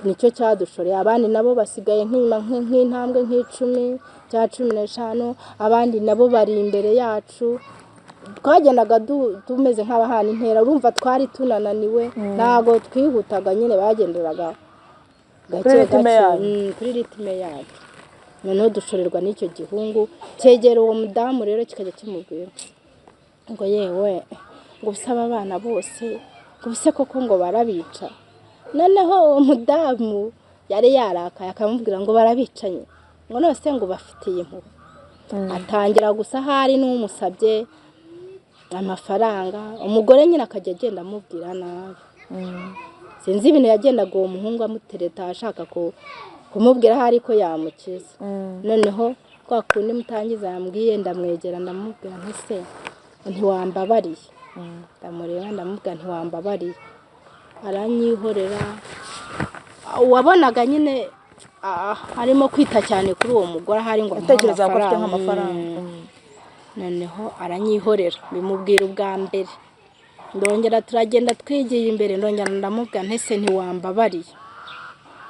nicyo cyadushoreye, abandi nabo basigaye nk'inyuma nk'intambwe nk'icumi cyangwa 15, abandi nabo bari imbere yacu. Twagendaga tumeze nk'abahana intera, urumva twari tunananiwe, ntabwo twihutaga nyine, bagenderaga gake Kuri rythme gake. yanyu. Kuri rythme yacu. Noneho dushorerwa n'icyo gihungu, cyegera uwo mudamu rero kikajya kimubwira ngo yewe, ngo ubuse aba bana bose, ngo ubuse koko ngo barabica? Noneho uwo mudamu yari yarakaye, akamubwira ngo barabicanye, ngo none se ngo bafitiye impuhwe? Atangira gusa ahari n'umusabye amafaranga, umugore nyine akajya agenda amubwira nabi. Sinzi ibintu yagendaga uwo muhungu amutereta, ashaka kumubwira aho ariko yamukiza. Noneho kwa kundi mutangiza yambwiye, ndamwegera ndamubwira nti se ntiwambabariye? Ndamureba ndamubwira ntiwambabariye? Aranyihorera. Wabonaga nyine arimo kwita cyane kuri uwo mugore, ahari ngo amuhe Yatekerezaga ko afite amafaranga. nk'amafaranga. Noneho aranyihorera. Bimubwira ubwa mbere, ndongera turagenda twigiye imbere, ndongera ndamubwira nti se ntiwambabariye?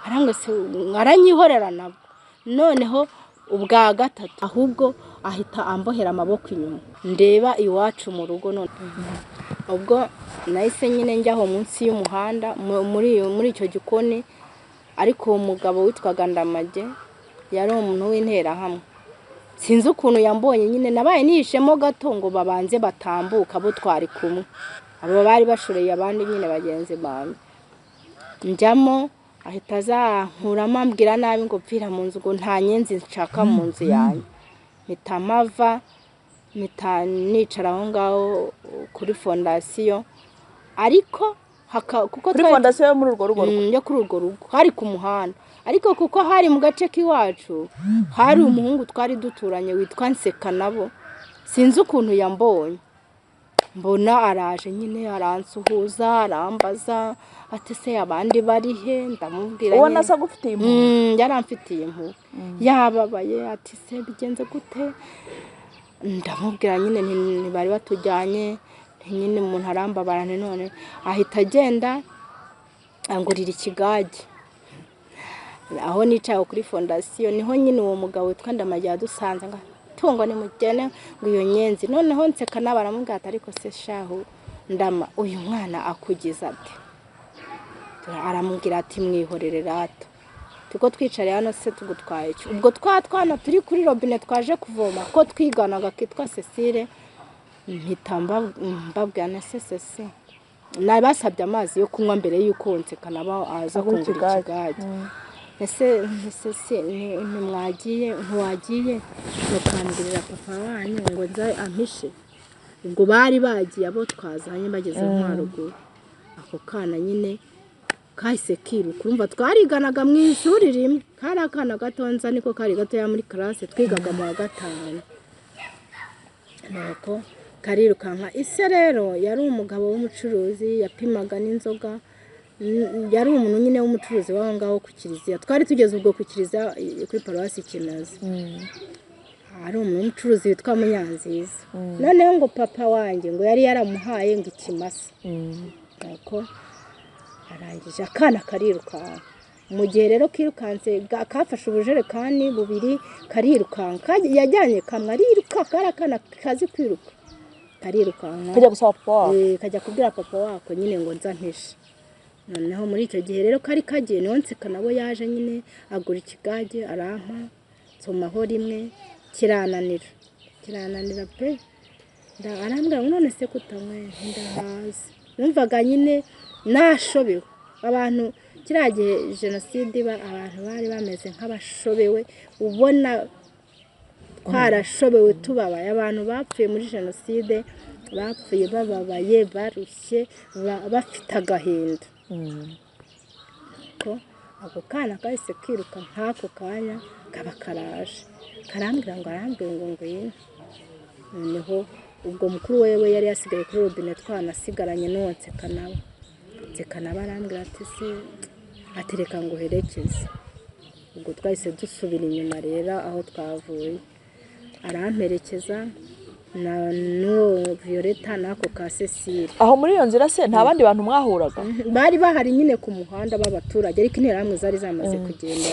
Aranga se, aranyihorera nabwo. Noneho ubwa gatatu ahubwo ahita ambohera amaboko inyuma, ndeba iwacu mu rugo. None ubwo nahise nyine njyaho munsi y'umuhanda muri icyo gikoni. Ariko uwo mugabo witwaga Ndamage yari umuntu w'interahamwe, sinzi ukuntu yambonye nyine, nabaye nihishemo gato ngo babanze batambuka abo twari kumwe, abo bari bashoreye abandi nyine bagenzi banjye. Njyamo, ahita azankuramo ambwira nabi ngo pfira mu nzu, ngo nta nyenzi nshaka mu nzu yanjye. Mpita mpava, mpita nicara aho ngaho kuri fondasiyo, ariko kuko Kuri twari fondasiyo yo muri urwo rugo rwe? Yo kuri urwo rugo, hari ku muhanda, ariko kuko hari mu gace k'iwacu, hari umuhungu twari duturanye witwa Nseka, nabo sinzi ukuntu yambonye, mbona araje nyine aransuhuza, arambaza ati se abandi bari he? Ndamubwira Ubona nyine. asa agufitiye impuhwe. Yaramfitiye impuhwe, yababaye, ati se bigenze gute? Ndamubwira nyine nti ntibari batujyanye, nti nyine umuntu arambabara, nti none ahita agenda angurira ikigage aho nicaye kuri fondasiyo. Niho nyine uwo mugabo witwa Ndamage yadusanze, ngo tungo nimugene, ngo iyo nyenzi. Noneho Nseka nawe aramubwira ati ariko se shahu Ndama, uyu mwana akugize ate? Aramubwira ati mwihorere rata, tuko twicariye hano se tugutwaye iki? Ubwo twa twana turi kuri robine twaje kuvoma ko twiganaga kitwa Cecile, mpita mbabwira na se Cecile nabasabye amazi yo kunywa mbere y'uko Nseka nabo aza Aguha kungura ikigage. Ikigage. Ese se ntimwagiye, ntiwagiye mukambwirira papa wanyu ngo nze ampishe? Ubwo bari bagiye abo twazanye bageze nko haruguru, ako kana nyine kahise kiruka. Urumva twariganaga mu ishuri rimwe, kari akana gatonza, niko kari gatoya muri classe, twigaga mu wa gatanu. Nuko karirukanka. Ise rero yari umugabo w'umucuruzi, yapimaga n'inzoga, yari umuntu nyine w'umucuruzi w'aho ngaho ku kiliziya. Twari tugeze ubwo ku kiliziya, kuri paruwasi Kinazi. Hari umuntu w'umucuruzi witwa Munyanziza. Noneho ngo papa wanjye ngo yari yaramuhaye ngo ikimasa. Nuko arangije akana karirukanka. Mu gihe rero kirukanse, kafashe ubujerekani bubiri karirukanka. Yajyanye kamwe ariruka, kari akana kazi kwiruka, karirukanka. Kajya gusaba papa wako. Kajya kubwira papa wako nyine ngo nza mpishe. Noneho muri icyo gihe rero kari kagiye, niho nseka nabo yaje nyine agura ikigage arampa, nsomaho rimwe kirananira, kirananira pe. Arambwira ngo none se kutanyweye? Ndahaze. Numvaga nyine nashobewe. Abantu kiriya gihe jenoside iba, abantu bari bameze nk'abashobewe, ubona twarashobewe, tubabaye. Abantu bapfuye muri jenoside bapfuye bababaye, barushye, bafite agahinda. Ko ako kana kahise kiruka nk'ako kanya kaba karaje, karambwira ngo, arambwira ngo ngwino. Noneho ubwo mukuru wewe yari yasigaye kuri robine, twanasigaranye n'uwo Nsekanabo. Nsekanabo arambwira ati se, ati reka nguherekeze. Ubwo twahise dusubira inyuma rero aho twavuye, aramperekeza na n'uwo Violeta n'ako ka Cecile. Aho muri iyo nzira se nta bandi bantu mwahuraga? Bari bahari nyine ku muhanda b'abaturage, ariko interahamwe zari zamaze kugenda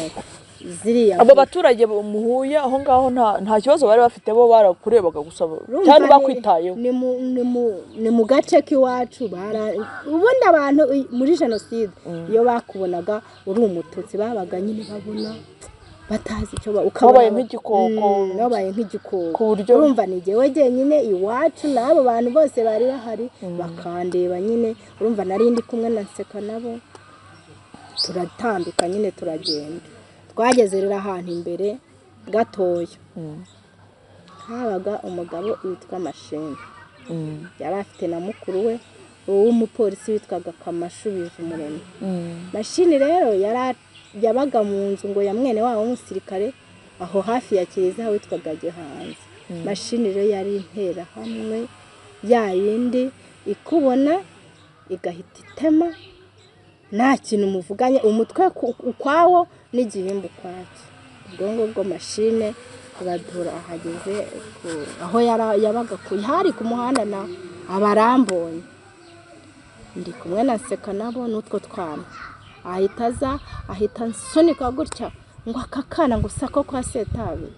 ziriya. Abo baturage muhuye aho ngaho nta kibazo bari bafite, bo barakurebaga gusa Urumva cyangwa bakwitayeho? Ni mu gace k'iwacu. Ubundi abantu muri jenoside iyo bakubonaga uri umututsi, babaga nyine babona batazi icyo ukabona Wabaye nk'igikoko. Wabaye nk'igikoko. Ku buryo Urumva ni jyewe jyenyine iwacu, n'abo bantu bose bari bahari bakandeba nyine. Urumva nari ndi kumwe na Nseka nabo, turatambika nyine turagenda. Twageze rero ahantu imbere gatoya, habaga umugabo witwa Mashini. Yari afite na mukuru we w'umupolisi witwaga Kamashu Bizumuremyi. Mashini rero yabaga mu nzu ngo ya mwene wabo w'umusirikare aho hafi ya kiliziya witwaga Gihanzi. Mashini rero yari interahamwe ya yindi ikubona igahita itema nta kintu muvuganye, umutwe ukwawo n'igihimba ukwacyo. Ubwo ngubwo Mashine badura ahageze aho yabaga hari ku muhanda na abarambonye ndi kumwe na Nseka nabo n'utwo twana, ahita aza, ahita ansunika gutya ngo aka kana ngo sako kwa Setabi,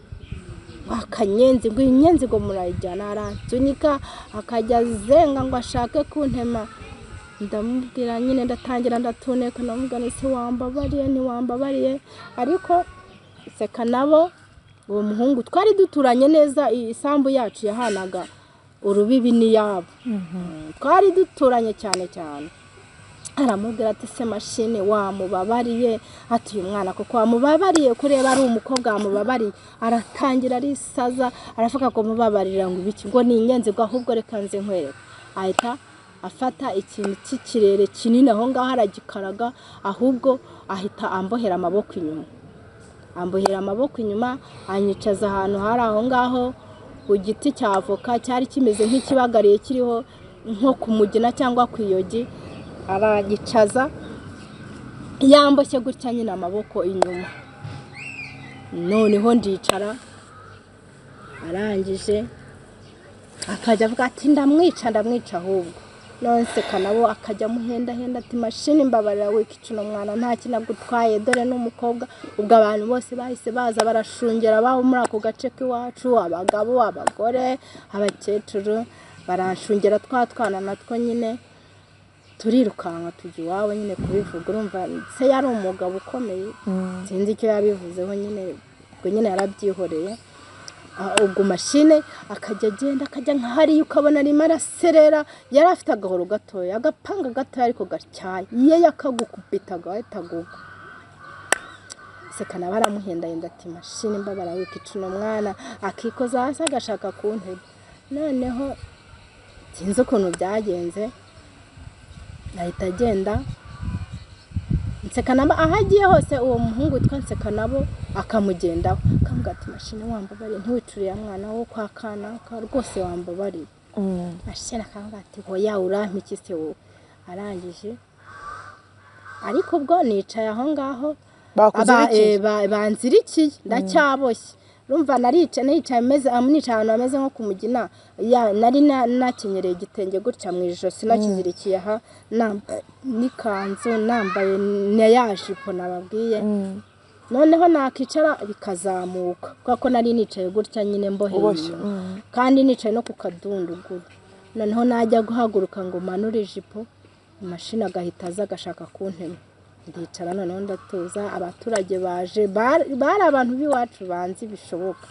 ngo akanyenzi, ngo iyi nyenzi ngo murayijyana. Aransunika akajya azenga ngo ashake kuntema. Ndamubwira nyine, ndatangira ndatuneka, ndamubwira nti se wambabariye, ntiwambabariye? Ariko Seka nabo, uwo muhungu twari duturanye neza, isambu yacu yahanaga urubibi n'iyabo, twari duturanye cyane cyane. Aramubwira ati se Mashini wamubabariye, ati uyu mwana koko wamubabariye, kureba ari umukobwa wamubabariye. Aratangira arisaza, aravuga ngo mubabarira ngo ibiki, ngo ni inyenzi, ngo ahubwo reka nze nkwereke. Ahita afata ikintu cy'ikirere kinini aho ngaho aragikaraga, ahubwo ahita ambohera amaboko inyuma, ambohera amaboko inyuma, anyicaza ahantu hari aho ngaho ku giti cya avoka cyari kimeze nk'ikibagariye, kiriho nko ku mugina cyangwa ku iyogi. Aragicaza yamboshye gutya nyine amaboko inyuma. Noneho ndicara. Arangije akajya avuga ati ndamwica, ndamwica ahubwo. None Nseka nabo akajya amuhendahenda ati Mashini mbabarira wikica uno mwana, nta kintu agutwaye, dore n'umukobwa. Ubwo abantu bose bahise baza barashungera babo muri ako gace k'iwacu, abagabo, abagore, abakecuru, baranshungera. Twa twana natwo nyine turirukanka tujya iwabo nyine kubivuga. Urumva se yari umugabo ukomeye, sinzi icyo yabivuzeho nyine, ubwo nyine yarabyihoreye. Ubwo Mashine akajya agenda akajya nka hariya, ukabona arimo araserera. Yari afite agahoro gatoya, agapanga gatoya ariko gatyaye, iyo yakagukubitaga wahitaga ugwa. Seka nawe aramuhendahenda ati Mashini mbabara wikica uno mwana, akikoza hasi agashaka kuntega. Noneho sinzi ukuntu byagenze, ahita agenda. Nsekanabo aho agiye hose, uwo muhungu witwa Nsekanabo akamugendaho, akamubwira ati Mashini wambabariye ntiwicuriye mwana wo kwa kanaka, rwose wambabariye. Mashini akamubwira ati hoya, urampa iki se wowe? Arangije ariko ubwo nicaye aho ngaho Bakuzirikiye? Banzirikiye, ndacyaboshye. Urumva naricaye nicaye meze nicaye ahantu hameze nko ku mugina, nari nakenyereye igitenge gutya mu ijosi, nakizirikiye aha, nambaye n'ikanzu, nambaye na ya jipo nababwiye. Noneho nakicara bikazamuka, kubera ko nari nicaye gutya nyine mboheye Uboshye. inyuma, kandi nicaye no ku kadunduguru. Noneho najya guhaguruka ngo manure ijipo, imashini agahita aza agashaka kuntema. Ndicara noneho ndatuza. Abaturage baje bari abantu b'iwacu banzi bishoboka,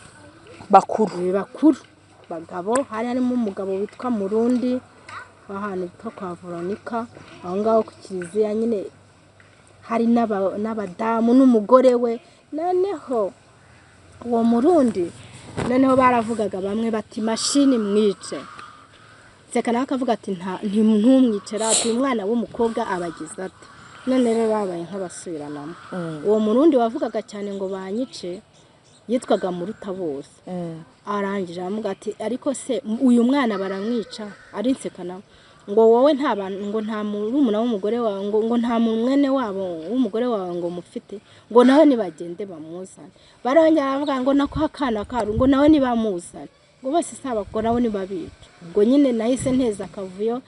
bakuru, bakuru, bagabo. Hari harimo umugabo witwa Murundi w'ahantu hitwa kwa Veronica, aho ngaho ku kiliziya nyine. Hari n'abadamu n'umugore we. Noneho uwo Murundi, noneho baravugaga bamwe bati mashini mwice. Nseka nawe akavuga ati ntumwicare, ati uyu mwana w'umukobwa abagize ate? None rero babaye nk'abasubiranamo. Uwo Murundi wavugaga cyane ngo banyice yitwaga Muruta bose. Arangije aramuga ati ariko se uyu mwana baramwica? Ari Nseka nawe ngo wowe nta bantu, ngo nta murumuna w'umugore wawe, ngo nta mwene wabo w'umugore wawe ngo mufite, ngo nawe nibagende bamuzane. Barongera baravuga ngo nako akana karu, ngo nawe nibamuzane, ngo bose saba, ngo nawe nibabica. Ubwo nyine nahise nteza akavuyo.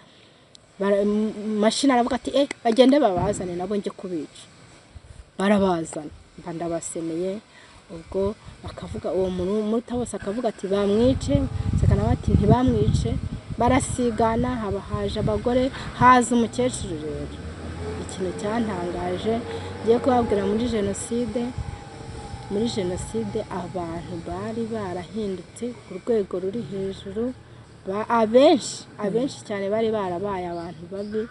Mashini aravuga ati bagende babazane nabo njye kubica. Barabazana, mba ndabasemeye. Ubwo bakavuga, uwo Muruta bose akavuga ati bamwice, Nseka nawe ati ntibamwice. Barasigana, haba haje abagore, haza umukecuru. Rero ikintu cyantangaje ngiye kubabwira, muri jenoside abantu bari barahindutse ku rwego ruri hejuru. Abenshi cyane bari barabaye abantu babi,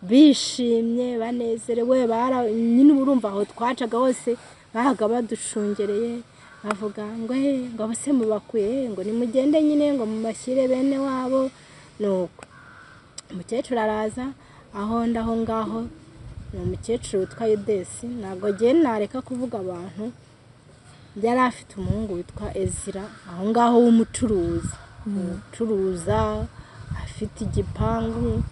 bishimye, banezerewe. Nyine urumva aho twacaga hose bahaga badushungereye, bavuga ngo he, ngo abase mubakuye, ngo nimugende nyine, ngo mubashyire bene wabo. Nuko umukecuru araza aho ndaho ngaho. Ni umukecuru witwa Yudesi. Ntabwo ngiye nareka kuvuga abantu. Yari afite umuhungu witwa Ezira aho ngaho w'umucuruzi, ucuruza, afite igipangu,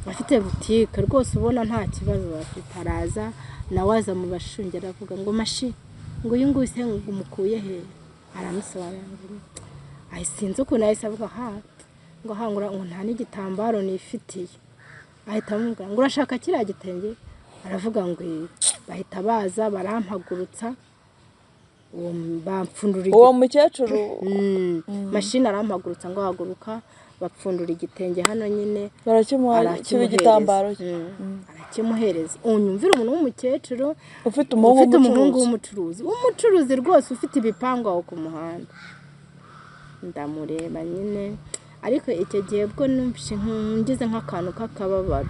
afite butike, rwose ubona nta kibazo bafite. Araza nawe, aza mu bashungera, aravuga ngo mashi, ngo uyu nguyu se ngo umukuye he? Aramusobanurira. Sinzi ukuntu yahise avuga ha ngo hangura, ngo nta n'igitambaro nifitiye. Ahita amubwira ngo urashaka kiriya gitenge? Aravuga ngo "Ee." Bahita baza barampagurutsa, uwo bamfundura. Uwo mukecuru? Mashini arampagurutsa ngo haguruka, bapfundura igitenge hano nyine. Barakimuha kiba Arakimuhereza. igitambaro cye. Arakimuhereza. Unyumvira umuntu w'umukecuru ufite umuhungu ufite umuhungu w'umucuruzi. W'umucuruzi rwose, ufite ibipangu aho ku muhanda. Ndamureba nyine, ariko icyo gihe bwo numvise ngize nk'akantu k'akababaro,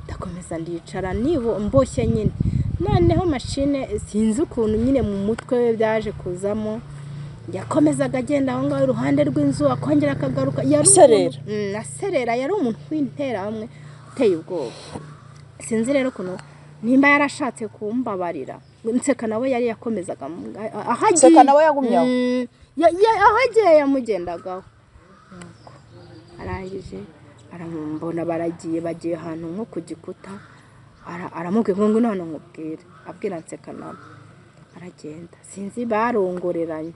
ndakomeza ndicara nibo mboshye nyine. Noneho mashine, sinzi ukuntu nyine mu mutwe we byaje kuzamo, yakomezaga agenda aho ngaho iruhande rw'inzu, akongera akagaruka. Yari Aserera. Aserera. Yari umuntu w'interahamwe uteye ubwoba. Sinzi rero ukuntu nimba yarashatse kumbabarira. Nseka nawe yari yakomezaga aho agiye. Nseka nawe yagumye aho? Aho agiye yamugendagaho. Nuko arangije aramubona, baragiye, bagiye ahantu nko ku gikuta, aramubwira ngo ngwino hano nkubwire, abwira Nseka nawe aragenda. Sinzi barongoreranye,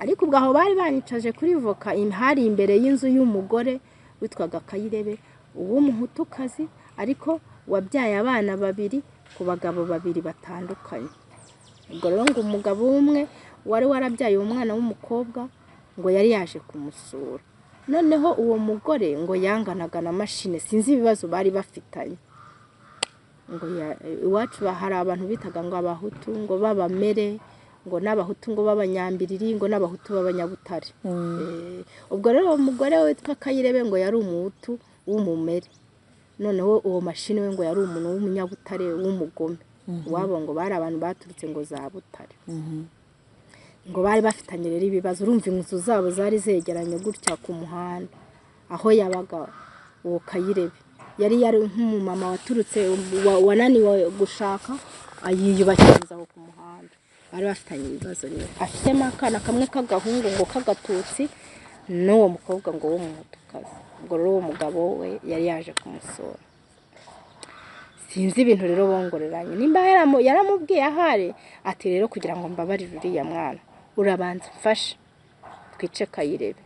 ariko ubwo aho bari banyicaje kuri voka, hari imbere y'inzu y'umugore witwaga Kayirebe, uw'umuhutukazi, ariko wabyaye abana babiri ku bagabo babiri batandukanye. Ubwo rero ngo umugabo umwe wari warabyaye uwo mwana w'umukobwa ngo yari yaje kumusura. Noneho uwo mugore ngo yanganaga na mashine, sinzi ibibazo bari bafitanye. Ngo iwacu hari abantu bitaga ngo abahutu ngo b'abamere, ngo n'abahutu ngo b'abanyambiriri, ngo n'abahutu b'abanyabutare. Ubwo rero uwo mugore witwa Kayirebe ngo yari umuhutu w'umumere, noneho uwo mashini we ngo yari umuntu w'umunyabutare w'umugome. Iwabo ngo bari abantu baturutse ngo za Butare, ngo bari bafitanye rero ibibazo. Urumva inzu zabo zari zegeranye gutya ku muhanda. Aho yabaga uwo Kayirebe yari nk'umumama waturutse wananiwe gushaka, yiyubakira inzu aho ku muhanda. Bari bafitanye ibibazo rero, afitemo akana kamwe k'agahungu ngo k'agatutsi n'uwo mukobwa ngo w'umuhutukazi. Ubwo rero uwo mugabo we yari yaje kumusura. Sinzi ibintu rero bongoreranye, nimba yaramubwiye ahari ati: "Rero kugira ngo mbabarire uriya mwana, urabanza umfashe twice Kayirebe."